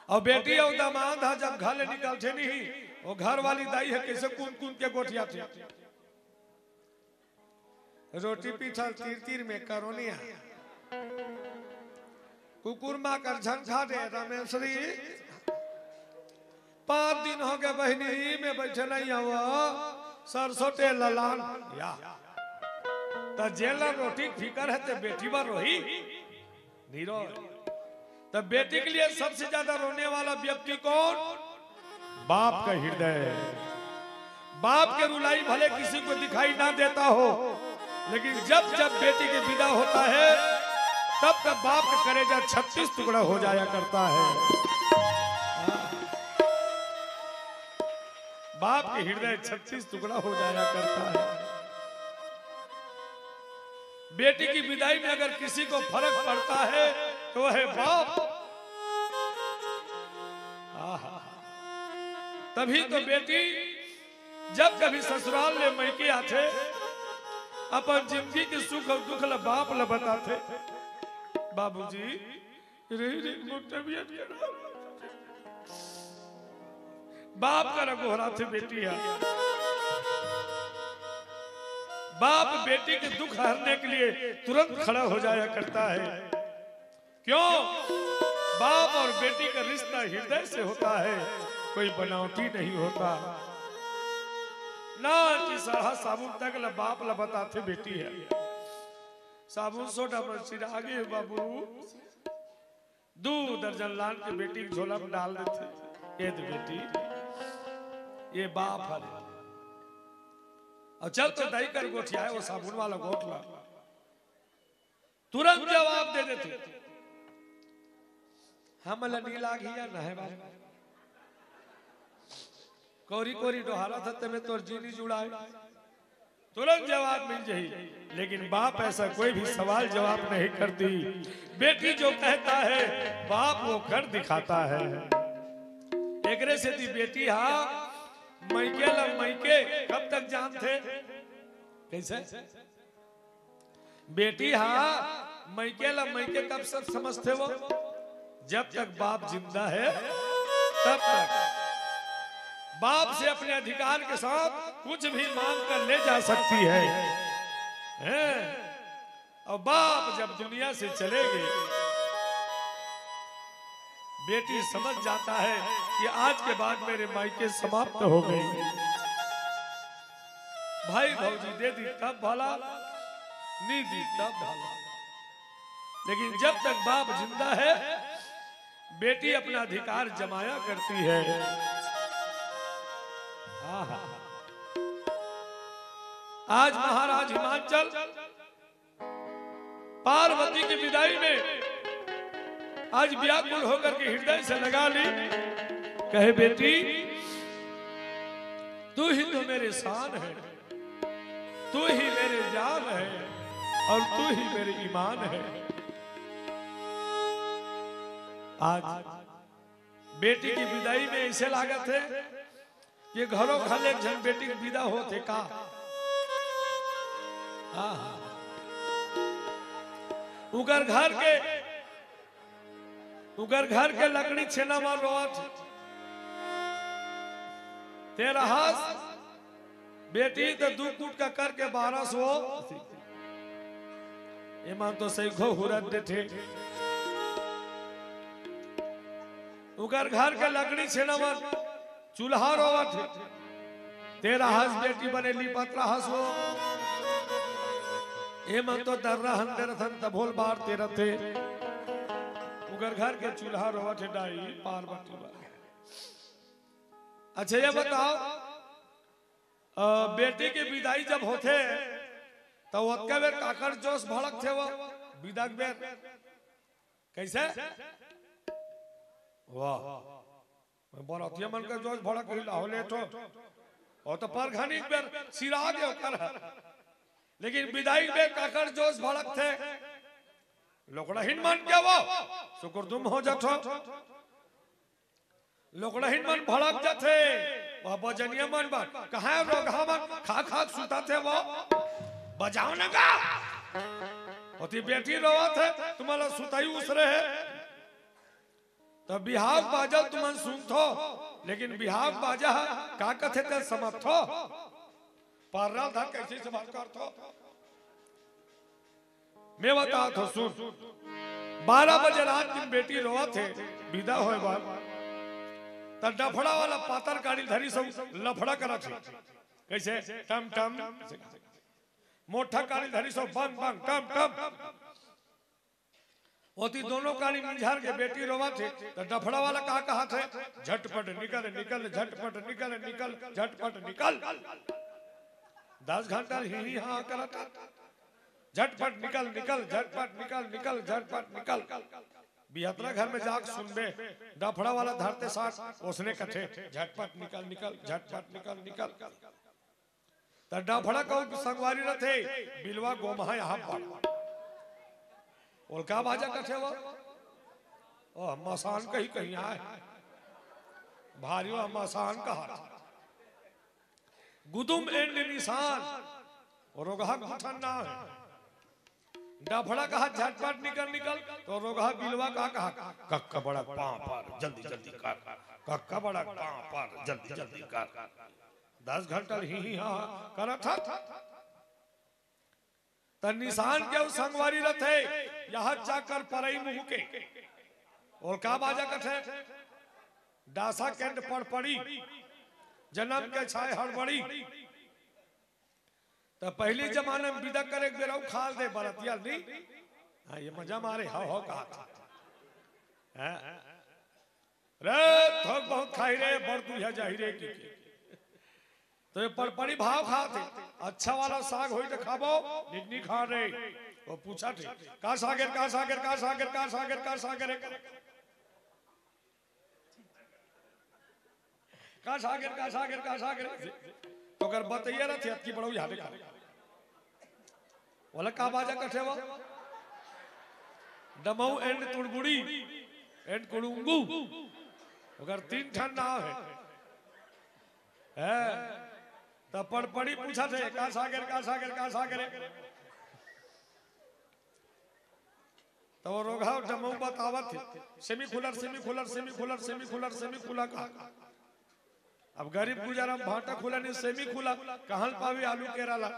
अउ बेटी अउ दामाद ह जब घर ले निकलथे नहीं, वो घर वाली दाई ह कैसे कूद कूद के गोठियाथे। रोटी पीठल तीर तीर में करोनिया। कुकुर माकर झंझा दे रमेश्वरी। पाँच दिन हो गए बहिनी में बैठे नहीं आवा। सरसों तेल ललान या। त जेला रोटी फिकर है ते बेटी बर रोही। नीरज। तब बेटी के लिए सबसे ज्यादा रोने वाला व्यक्ति कौन? बाप का हृदय। बाप के रुलाई भले किसी को दिखाई ना देता हो, लेकिन जब जब बेटी के विदा होता है, तब तब बाप का कलेजा छत्तीस टुकड़ा हो जाया करता है। बाप के हृदय छत्तीस टुकड़ा हो जाया करता है। बेटी की विदाई में अगर किसी को फर्क पड़ता है, तो वह है बाप। आहा। तभी तो बेटी जब कभी ससुराल ले मइके आथे, अपन जिंदगी के सुख अउ दुख ल बाप ल बताथे। बाबूजी, रे, रे, मोर तबीयत खराब। बाप करा गोहराथे बेटी ह। बाप बेटी के दुख हरने के लिए तुरंत खड़ा हो जाया करता है। क्यों? बाप और बेटी का रिश्ता हृदय से होता है, कोई बनावटी नहीं होता। ना कि सारा साबुन तक ल बाप ल बताथे बेटी ह। साबुन सोडा मन सिरा गे बाबू। दू दर्जन लान के बेटी के झोला में डाल देथे। ये दे बेटी, ये बाप हरे। अउ चल तो दाई कर गोठियाए, वो साबुन वाला गोठ ला। तुरंत जवाब दे देथे, "हमला नी लागही या नहे बाबा।" कोरी कोरी डोहारा था, तमे तोर जी नी जुड़ाए। तुरंत जवाब मिल जाही। लेकिन बाप ऐसा कोई भी सवाल जवाब नहीं करती। बेटी जो कहता है, बाप वो कर दिखाता है। एकरे सेती बेटी हा मइके ला मइके कब तक जानथे? कैसे? बेटी हा मइके ला मइके कब तक समझथे वो? जब तक बाप जिंदा है, तब तक। बाप से अपने अधिकार के साथ कुछ भी मांग कर ले जा सकती है, हैं? और बाप जब दुनिया से चले गए, बेटी समझ जाता है कि आज के बाद मेरे मायके समाप्त हो गए। भाई भौजी दे दी तब भला, नी दी तब भला, लेकिन जब तक बाप जिंदा है, बेटी अपना अधिकार जमाया करती है। आहा। आज महाराज हिमांचल पार्वती की विदाई में आज व्याकुल होकर के हृदय से लगा ली, कहे, "बेटी, तू ही तो मेरे शान है, तू ही मेरे जान है और तू ही मेरे ईमान है।" आज बेटी की विदाई में ऐसे लागत है कि घरो घर ले एक झन बेटी के विदा होत हे का। हाँ, हाँ। उकर घर के, उकर घर के लकड़ी छेना म रोवत हे। तेरा हाथ बेटी तो दू कूट का करके बारह सौ। एमन तो सही घो हुरत देथे। उकर घर के लकड़ी छेना मन चूल्हा रोवत हे। तेरा हस बेटी बने ली पतरा हस वो। एमन तो दर्रा हन दे रथन तभोल बार ते रथे। उकर घर के चूल्हा रोवत हे दाई पार्वती बा। अच्छा ये बताओ, अ, बेटी के विदाई जब होथे, त ओतका बेर काकर जोश भड़कथे वो विदा के बेर। कैसे? वाह। बरतिया मन के जोश भड़क रही हो ले तो। ओ तो परघनी के बेर सिरा गे ओकर। लेकिन विदाई के बेर काकर जोश भड़कथे। लोकड़हिन मन के वो सुकुरदुम हो जाथो। लोकड़हिन मन भड़क जाथे, वह बजनिया मन बर, कहाँ रोगहा मन खा खा के सुतथे वो, बजाव न गा। ओती बेटी रोवत हे, तुमन ला सुतई उसरे हे। त बिहाव बाजा तुमन सुनथो, लेकिन बिहाव बाजा ह का कथे ते समझथो? पर्रा ल धर कैसे संभाल करथो? मैं बतात हों, सुन। बारह बजे रात दिन बेटी रोवत हे, विदा होय बर। त डफड़ा वाला पातर काड़ी धरिस अउ लफड़ा करत हे। कैसे? टम टम। मोठा काड़ी धरिस अउ बंग बंग, टम टम। ओती दोनों काड़ी मिंझर के बेटी रोवत हे, त डफड़ा वाला का कहत हे? झटपट निकल, निकल, झटपट निकल, निकल, झटपट निकल। दस घंटा ही, ही हाँ करत हे। झटपट निकल, निकल, झटपट निकल, निकल, झटपट निकल। बिहतरा घर में जाके सुनबे, डफड़ा वाला धरते साथ ओसने कथे, "झटपट निकल, निकल, झटपट निकल, निकल।" त डफड़ा कहूं संगवारी रथे, बिलवा गोमहा यहाँ पर। ओल का बाजा कथे वो? ओ, मसान कहीं कहीं आए। भारी वो मसान कहा। गुदुम एंड निशान, रोगहा गुठन ना है। डफड़ा कहा झटपट निकल निकल, तो रोगहा बिलवा का कहा, "कक्का बड़ा पाँव पर जल्दी जल्दी कर, कक्का बड़ा पाँव पर जल्दी जल्दी कर।" दस घंटा ही ही हाँ करत हत। त निशान के अउ संगवारी रथे, यहाँ जाकर परई मुहूं के। ओल का बाजा कथे? डासा केंट पड़पड़ी, जनम के छाय हड़बड़ी। त पहली जमाना में विदा करे के बेरा अउ खाल दे बरतिया नी। हाँ, ये मजा मारे, हाव, हाव, कहा था। हैं? रे, थोक बहुत खाही रे, बड़ दुरिहा जाही रे, कहिके। त ये पड़पड़ी भाव खात हे, अच्छा वाला साग होही त खाबो, निक नी खान रे। ओ पूछत हे, का साग हे, का साग हे, का साग हे, का साग हे, का साग हे, का साग हे? का साग हे, का साग हे, का साग हे? त ओकर बतइया रथे, अतकी बड़ऊ याद हे का। ओला का बाजा कथे वो? डमऊ and तुड़बुड़ी and कुड़ुम्बू। ओकर तीन ठन नाव हे। हैं? त पड़पड़ी पूछत हे, का साग हे, का साग हे, का साग हे? त वो रोगहा डमऊ बतावत हे, semicolon, semicolon, semicolon, semicolon, semicolon का। अब गरीब गुजारा म भांटा खुला नहीं, semicolon, कहाँ ल पावे आलू केरा ला?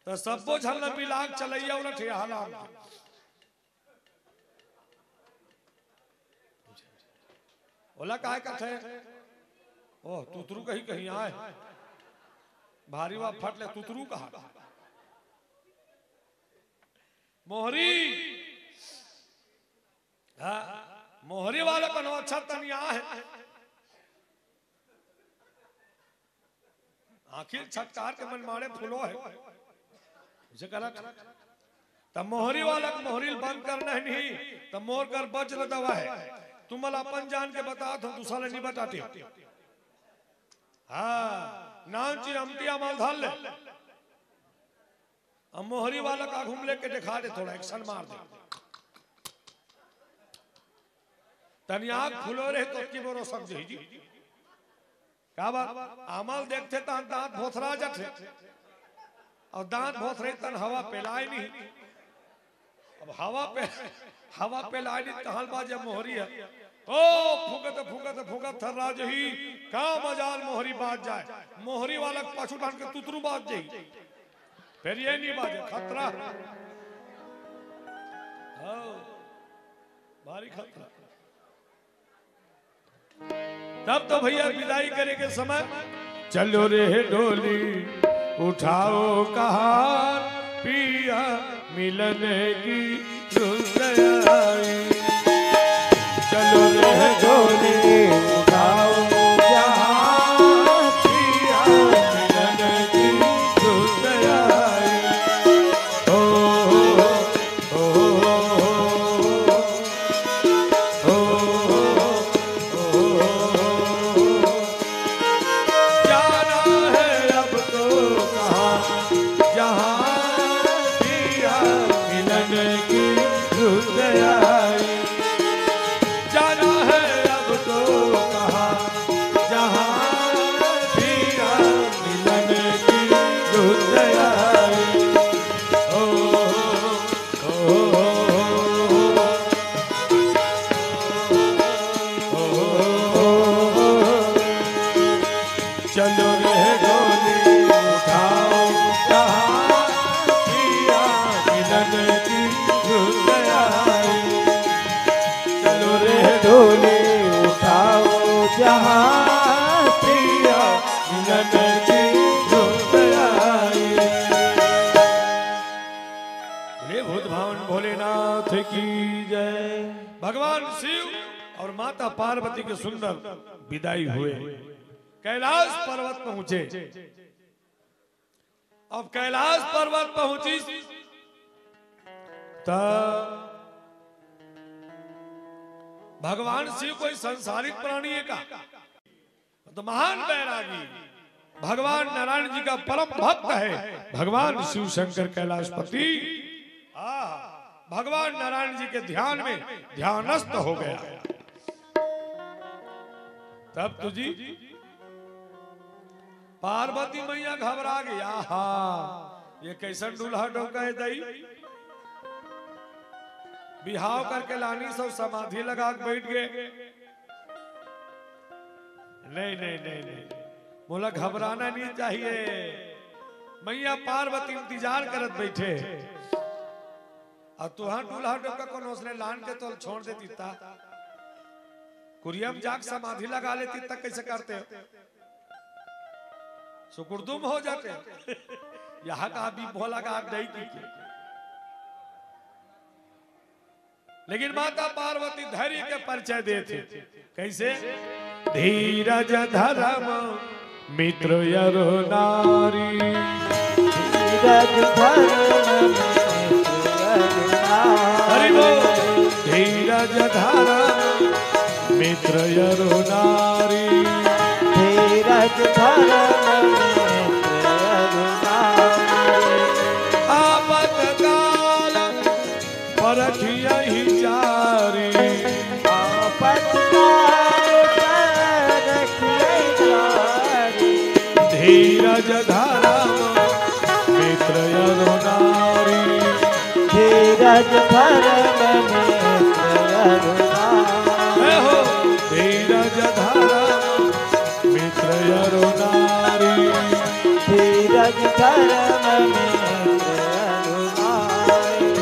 त सब्बो झन ल मिला के चलइया ओला ठेहा ला। ओला काय कथे? ओह, तुतरू कहीं कहीं आय। भारी वा फट ले तुतरू कहा। मोहरी। हाँ, मोहरी वाला कोनो अच्छा तनिया हे। आखिर छटकार के मन माड़े फूलो हे। उसे गलत। त मोहरी वाला के मोहरी ल बंद करना हे नहीं, त मोर कर बज्र दवा हे। तुमन ल अपन जान के बतात हंव, दूसर ल नहीं बतातेंव। हाँ, नान चिरमटिया माल धर ले। अब मोहरी वाला का घूम लेके देखा दे, थोड़ा action मार दे। तनी आँख फुलो रहे त अतकी बोरो समझे जी। का बात? आमा ल देखथे तहन दांत भोथरा जाथे। अउ दांत भोथरे तहन हवा पेलाय नहीं। अब हवा पे, हवा पेलाय नहीं, तहन बाजे मोहरी हे। ओ, फूंकत, फूंकत, फूंकत थर्रा जही, का मजाल मोहरी बाज जाय। मोहरी वाला के पाछू डांट के तुतरू बाज जाही। फेर ये नहीं बाजे, खतरा। हाँ, भारी खतरा। तब तो भैया विदाई करे के समय, चलो रे डोली उठाओ कहार, पिया मिलन की धुन आई। चलो रे डोली उठाओ कहार, पिया मिलन की धुन आई। ओ, ओ, ओ, ओ, ओ, ओ, ओ, ओ, ओ, जाना है अब तो कहाँ, जहाँ पिया मिलन की धुन आई। जाना है अब तो कहाँ, जहाँ पिया मिलन की धुन आई। ओ, ओ, ओ, ओ, ओ, ओ, ओ, ओ, चलो रे डोली उठाओ, जहाँ पिया मिलन की धुन आई। चलो रे डोली उठाओ, जहाँ पिया मिलन की धुन आई। बोले भूत भावन भोलेनाथ की जय। भगवान शिव और माता पार्वती के सुंदर विदाई हुए। कैलाश पर्वत पहुंचे। अब कैलाश पर्वत पहुंचिस त भगवान शिव कोई सांसारिक प्राणी हे का? तो महान बैरागी, भगवान नारायण जी का परम भक्त है भगवान शिव शंकर कैलाशपति। आह, भगवान नारायण जी के ध्यान में ध्यानस्थ हो गया। तब तो जी पार्वती मैया घबरा गई, आहा, ये कैसन दूल्हा डोका हे दई? बिहाव करके लानिस अउ समाधि लगा के बैठ गए। नहीं, नहीं, नहीं, नहीं, मोला घबराना नहीं चाहिए। मैया पार्वती इंतजार करत बैठे। अउ तुहां दूल्हा डोका कोनो उसने लान के तोल छोड़ देतिस त, कुरिया म जाके समाधि लगा लेतिस त, कैसे करते हो? सुकुरदुम हो जाते। यहाँ का भी भोला का नहीं की। लेकिन माता पार्वती धैर्य के परिचय देथे। कैसे? धीरज धरम मित्र अरु नारी। धीरज धरम मित्र अरु नारी। हरि बोल। धीरज धरम मित्र अरु नारी। धीरज धरम मित्र अरु नारी। आपत काल परखियहि चारी। आपत काल परखियहि चारी। धीरज धरम मित्र अरु नारी। धीरज धरम मित्र अरु नारी। हे हो, धीरज धरम मित्र अरु नारी। धीरज धरम मित्र अरु नारी।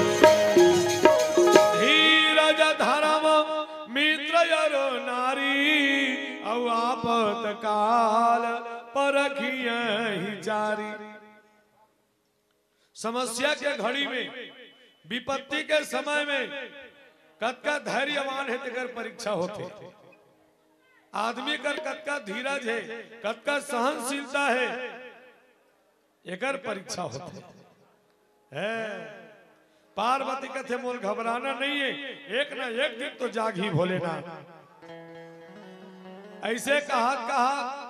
धीरज धरम मित्र अरु नारी, अउ आपत काल परखियहि चारी। समस्या के घड़ी में, विपत्ति के समय में कतका धैर्यवान हे, तेकर परीक्षा होथे। आदमी कर कतका धीरज हे, कतका सहनशीलता हे, एकर परीक्षा होथे। हे, पार्वती कथे, "मोर घबराना नहीं हे, एक ना एक दिन तो जागही भोलेनाथ।" ऐसे कहत कहत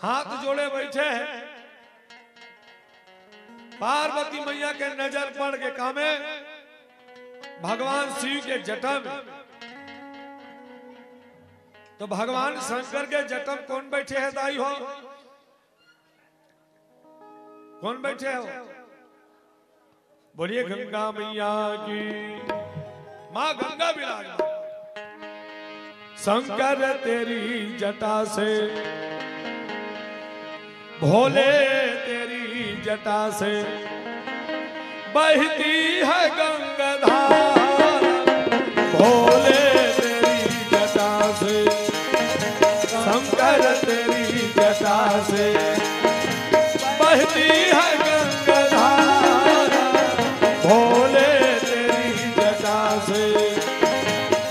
हाथ जोड़े बैठे हे। पार्वती मैया के नजर पड़ गे कामे, भगवान शिव के जटा में। तो भगवान शंकर के जटा में कोन बैठे हे दाई हो? कोन बैठे हो? बोलिए गंगा मैया की। माँ गंगा विराजमान। शंकर तेरी जटा से, भोले तेरी जटा से बहती है गंगा धारा। भोले तेरी जटा से, शंकर तेरी जटा से बहती है गंगा धारा। भोले तेरी जटा से,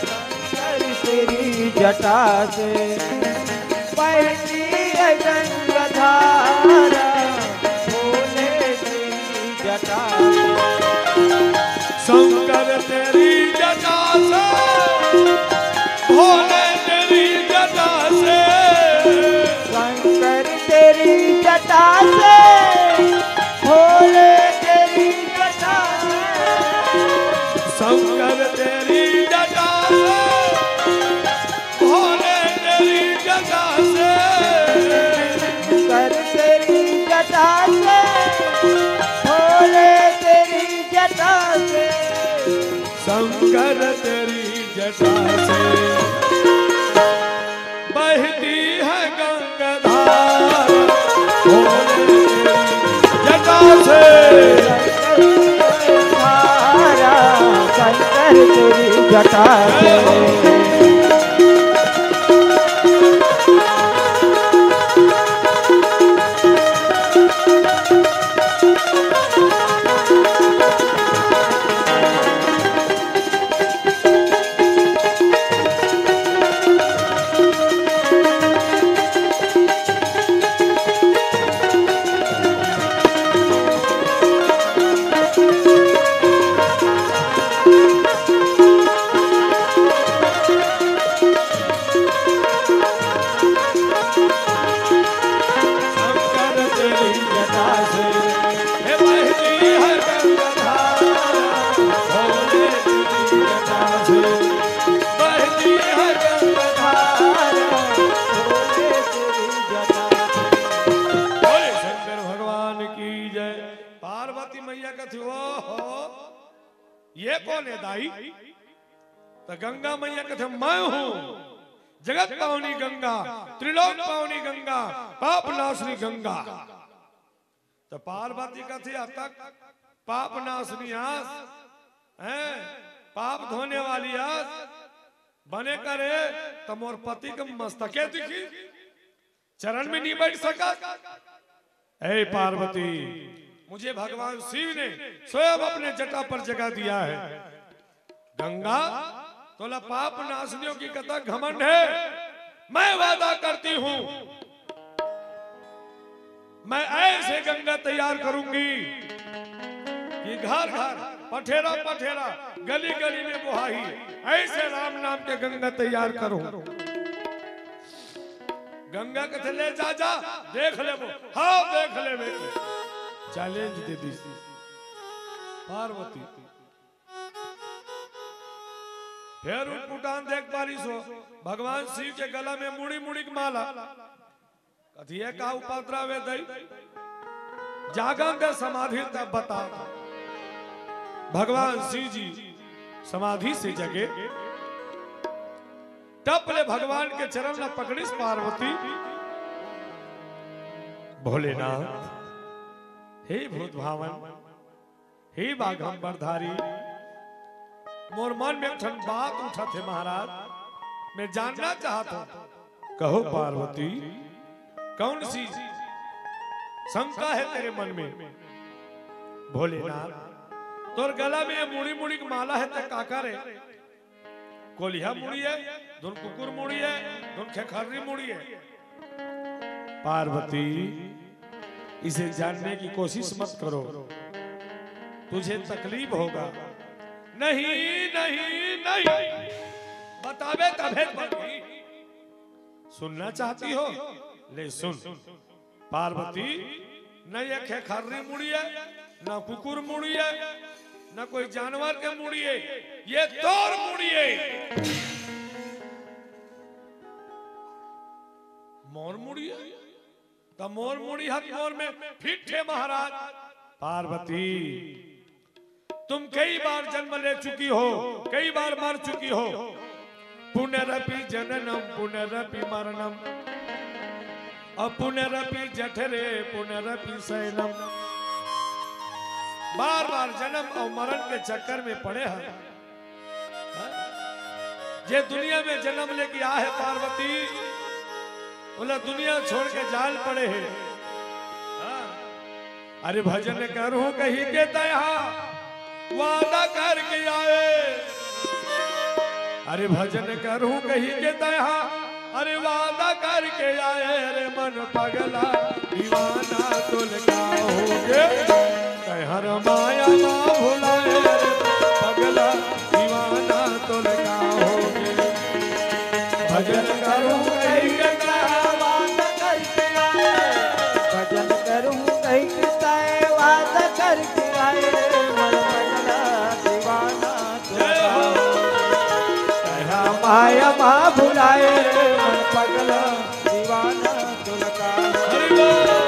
शंकर तेरी जटा से बहती है गंगा धारा। भोले तेरी जटा से, शंकर तेरी जटा से, भोले तेरी जटा से, शंकर तेरी जटा से, भोले तेरी जटा से, शंकर तेरी जटा से, भोले तेरी जटा से, शंकर तेरी जटा से, भोले तेरी जटा से, शंकर तेरी जटा से बहती है गंगा धारा। भोले तेरी जटा से, धारा, शंकर तेरी जटा से। शंकर तेरी जटा से, हे बहती है गंगा धारा, भोले तेरी जटा से, बहती है गंगा धारा, भोले तेरी जटा से। बोले शंकर भगवान की जय। पार्वती मैया कथे, "ओहो, ये कोन हे दाई?" त गंगा मैया कथे, "मैं हूं जगत पावनी गंगा, त्रिलोक पावनी गंगा, पाप नाशनी गंगा।" त पार्वती कथे, "अतक पाप नाशनी आस, हैं, पाप धोने वाली आस, बने करे त मोर पति के मस्तके दिखी, चरण में नहीं बैठ सकस?" ए पार्वती, मुझे भगवान शिव ने स्वयं अपने जटा पर जगा दिया है। गंगा, तोला पाप नाशनियों की कतक घमंड है। मैं वादा करती हूँ, मैं ऐसे गंगा तैयार करूंगी कि घर घर, पठेरा पठेरा, गली गली में बोहाही, ऐसे राम नाम के गंगा तैयार करूं। गंगा कथे, "ले जा, जा, देख लेबो।" "हाँ, देख लेबे।" चैलेंज दे दिस पार्वती। फेर उटपुटान देख पारिस हो, भगवान शिव के गला में मुड़ी मुड़ी के माला। कथे, "ये का उपद्रव हे दई? जागन दे समाधि तब बता।" भगवान शिव जी समाधि से जगे, टप ले भगवान के चरण ला पकड़िस पार्वती। भोलेनाथ, हे भूत भावन, हे बाघंबरधारी, मोर मन में एक ठन बात उठत हे महाराज, मैं जानना चाहत हूँ। कहो पार्वती, कौन सी शंका है तेरे मन में? भोलेनाथ, तोर गला में ये मुड़ी मुड़ी के माला है, ते का करे? कोलिहा मुड़ी है, धुन कुकुर मुड़ी है, धुन खेखर्री मुड़ी है। पार्वती, इसे जानने की कोशिश मत करो, तुझे तकलीफ होगा। नहीं, नहीं, नहीं, बताबे तभे बनही। सुनना चाहती हो? ले सुन। पार्वती, न ये खेखर्री मुड़ी है, न कुकुर मुड़ी है, न कोई जानवर के मुड़ी है, ये तोर मुड़ी है। मोर मुड़ी है? त मोर मुड़ी हत मोर में फिट हे महाराज। पार्वती, तुम कई बार जन्म ले चुकी हो, कई बार मर चुकी हो। पुनरपि जननम पुनरपि मरणम, और पुनरपि जठरे पुनरपि शयनम। बार बार जन्म और मरण के चक्कर में पड़े हैं। जे दुनिया में जन्म लेके आ है पार्वती, ओला दुनिया छोड़ के जाल पड़े है। हाँ। अरे भजन करूं कही के तैहा वादा करके आए। अरे भजन करूं कही के तैहा, अरे वादा करके आए। अरे मन पगला दीवाना तोल का होगे, तैहर माया मा भुलाए। अरे मन पगला दीवाना तोल का होगे। भजन करूं कही के तैहा वादा करके आए। भजन करूं कही के तैहा वादा करके आए। मन पगला दीवाना तोल का होगे। तैहा माया मा भुलाए। मन पगला दीवाना तोल का होगे। हरि बोल।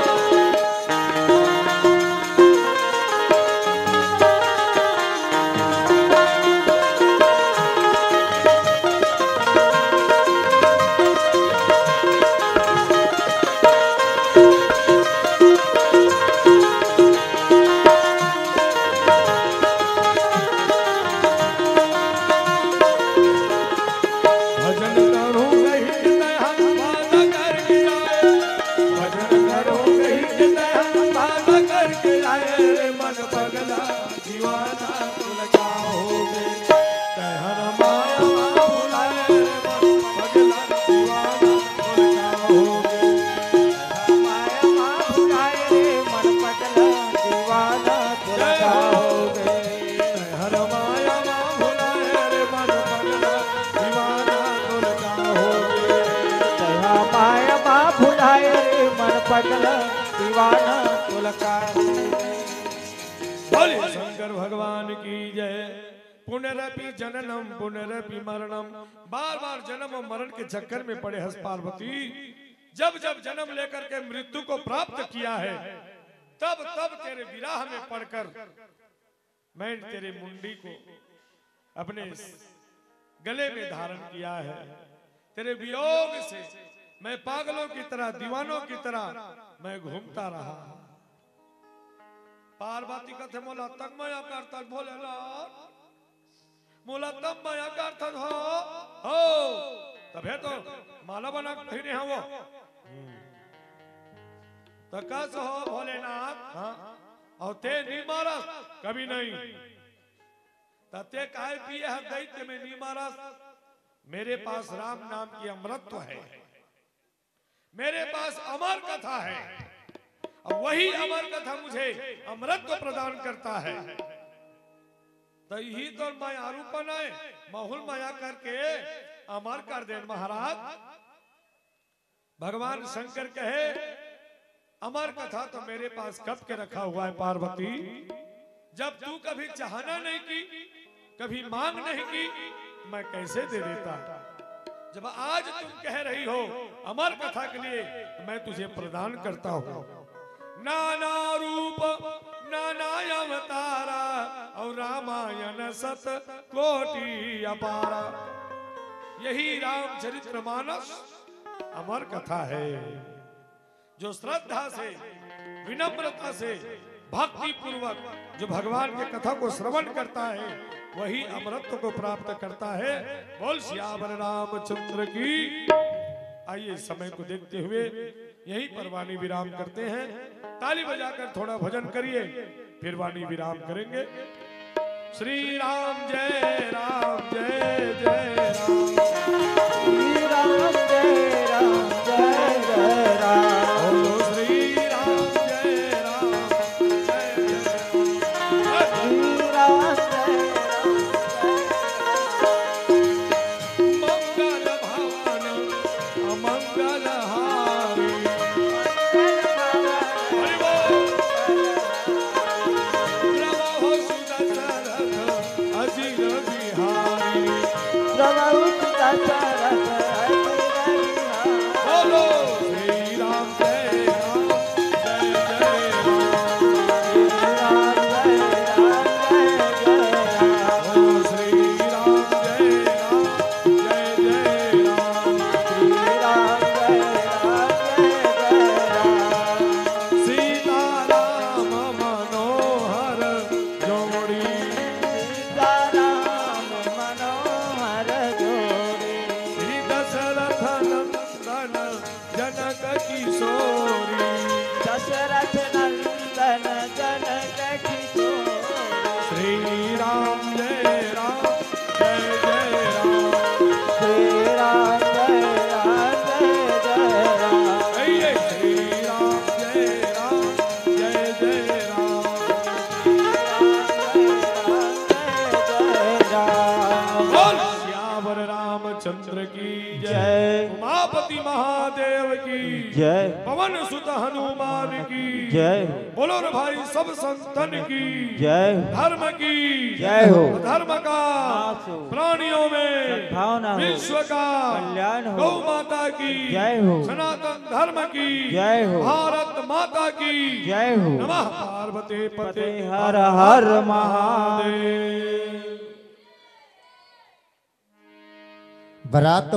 भजन करूं कही के तैहा वादा करके आए। भजन करूं कही के तैहा वादा करके आए। रे मन पगला दीवाना तोल का होगे। तैहर माया मा भुलाए। रे मन पगला दीवाना तोल का होगे। तैहर माया मा भुलाए। रे मन पगला दीवाना तोल का होगे। तैहर माया मा भुलाए। रे मन पगला दीवाना तोल का होगे। तैहर माया मा भुलाए। रे मन पगला दीवाना तोल का होगे। बोलिए शंकर भगवान की जय। पुनरपि जननम पुनरपि मरणम, बार बार जन्म और मरण के चक्कर में पड़े हस पार्वती। जब जब जन्म लेकर के मृत्यु को प्राप्त किया है, तब तब तेरे विरह में पड़कर मैंने तेरे मुंडी को अपने गले में धारण किया है। तेरे वियोग से मैं पागलों की तरह, दीवानों की तरह मैं घूमता रहा। पार्वती कथे, "मोला तक मया करता भोलेनाथ, मोला तब मया करता हो, हो।" तभे तो माला बना के पहिरे हैं वो। तो कस हो भोलेनाथ, हाँ। अउ ते नी मारस, कभी नहीं। त ते काय पिए हस दई, ते में नी मारस? मेरे पास राम नाम की अमृत तो है, मेरे पास अमर कथा है, और वही अमर कथा मुझे अमृत को प्रदान करता है। त इही तो मैं आरूपन है, महुल मया करके अमर कर देन महाराज। भगवान शंकर कहे, अमर कथा तो मेरे पास कब के रखा हुआ है पार्वती, जब तू कभी चाहना नहीं की, कभी मांग नहीं की, मैं कैसे दे देता? जब आज तुम कह रही हो अमर कथा के लिए, मैं तुझे प्रदान करता हूँ। नाना रूप नाना अवतारा, और रामायण सत कोटि अपारा। यही रामचरित्र मानस अमर कथा है। जो श्रद्धा से, विनम्रता से, भक्ति पूर्वक जो भगवान के कथा को श्रवण करता है, वही अमरत्व को प्राप्त करता है। बोल सियावर रामचंद्र की। आइए, समय को देखते हुए यहीं पर वाणी विराम करते हैं। ताली बजाकर थोड़ा भजन करिए, फिर वाणी विराम करेंगे। श्री राम जय राम जय जय राम। श्री राम जय राम जय जय राम। बोलो श्री राम जय राम जय जय राम। श्री राम जय राम जय जय राम। मंगल भवन अमंगल हारी। हरि बोल। प्रभु सुदशरथ अजिर बिहारी। प्रभु सुदशरथ अजिर बिहारी। बोलो श्री राम जय राम जय जय राम। श्री राम जय राम जय जय राम। बोलो श्री राम जय राम जय जय राम। श्री राम जय राम जय जय राम। सीता राम मनोहर जोड़ी। सीता राम मनोहर जोड़ी। श्री दशरथ नंदन जनक किशोरी। दशरथ नंदन जनक किशोरी। श्री राम जय राम जय जय राम। श्री राम जय राम जय जय राम। कहिए, श्री राम जय राम जय जय राम। श्री राम जय राम जय जय राम। बोल सियावर रामचंद्र की जय। जय। उमापति महादेव की जय। पवन सुत हनुमान की जय। बोलो रे भाई सब संतन की जय। धर्म की जय हो। धर्म का नाश हो। प्राणियों में सद्भावना हो। विश्व का कल्याण हो। गौ माता की जय हो। सनातन धर्म की जय हो। भारत माता की जय हो। नमः पार्वती पते हर हर महादेव। बरात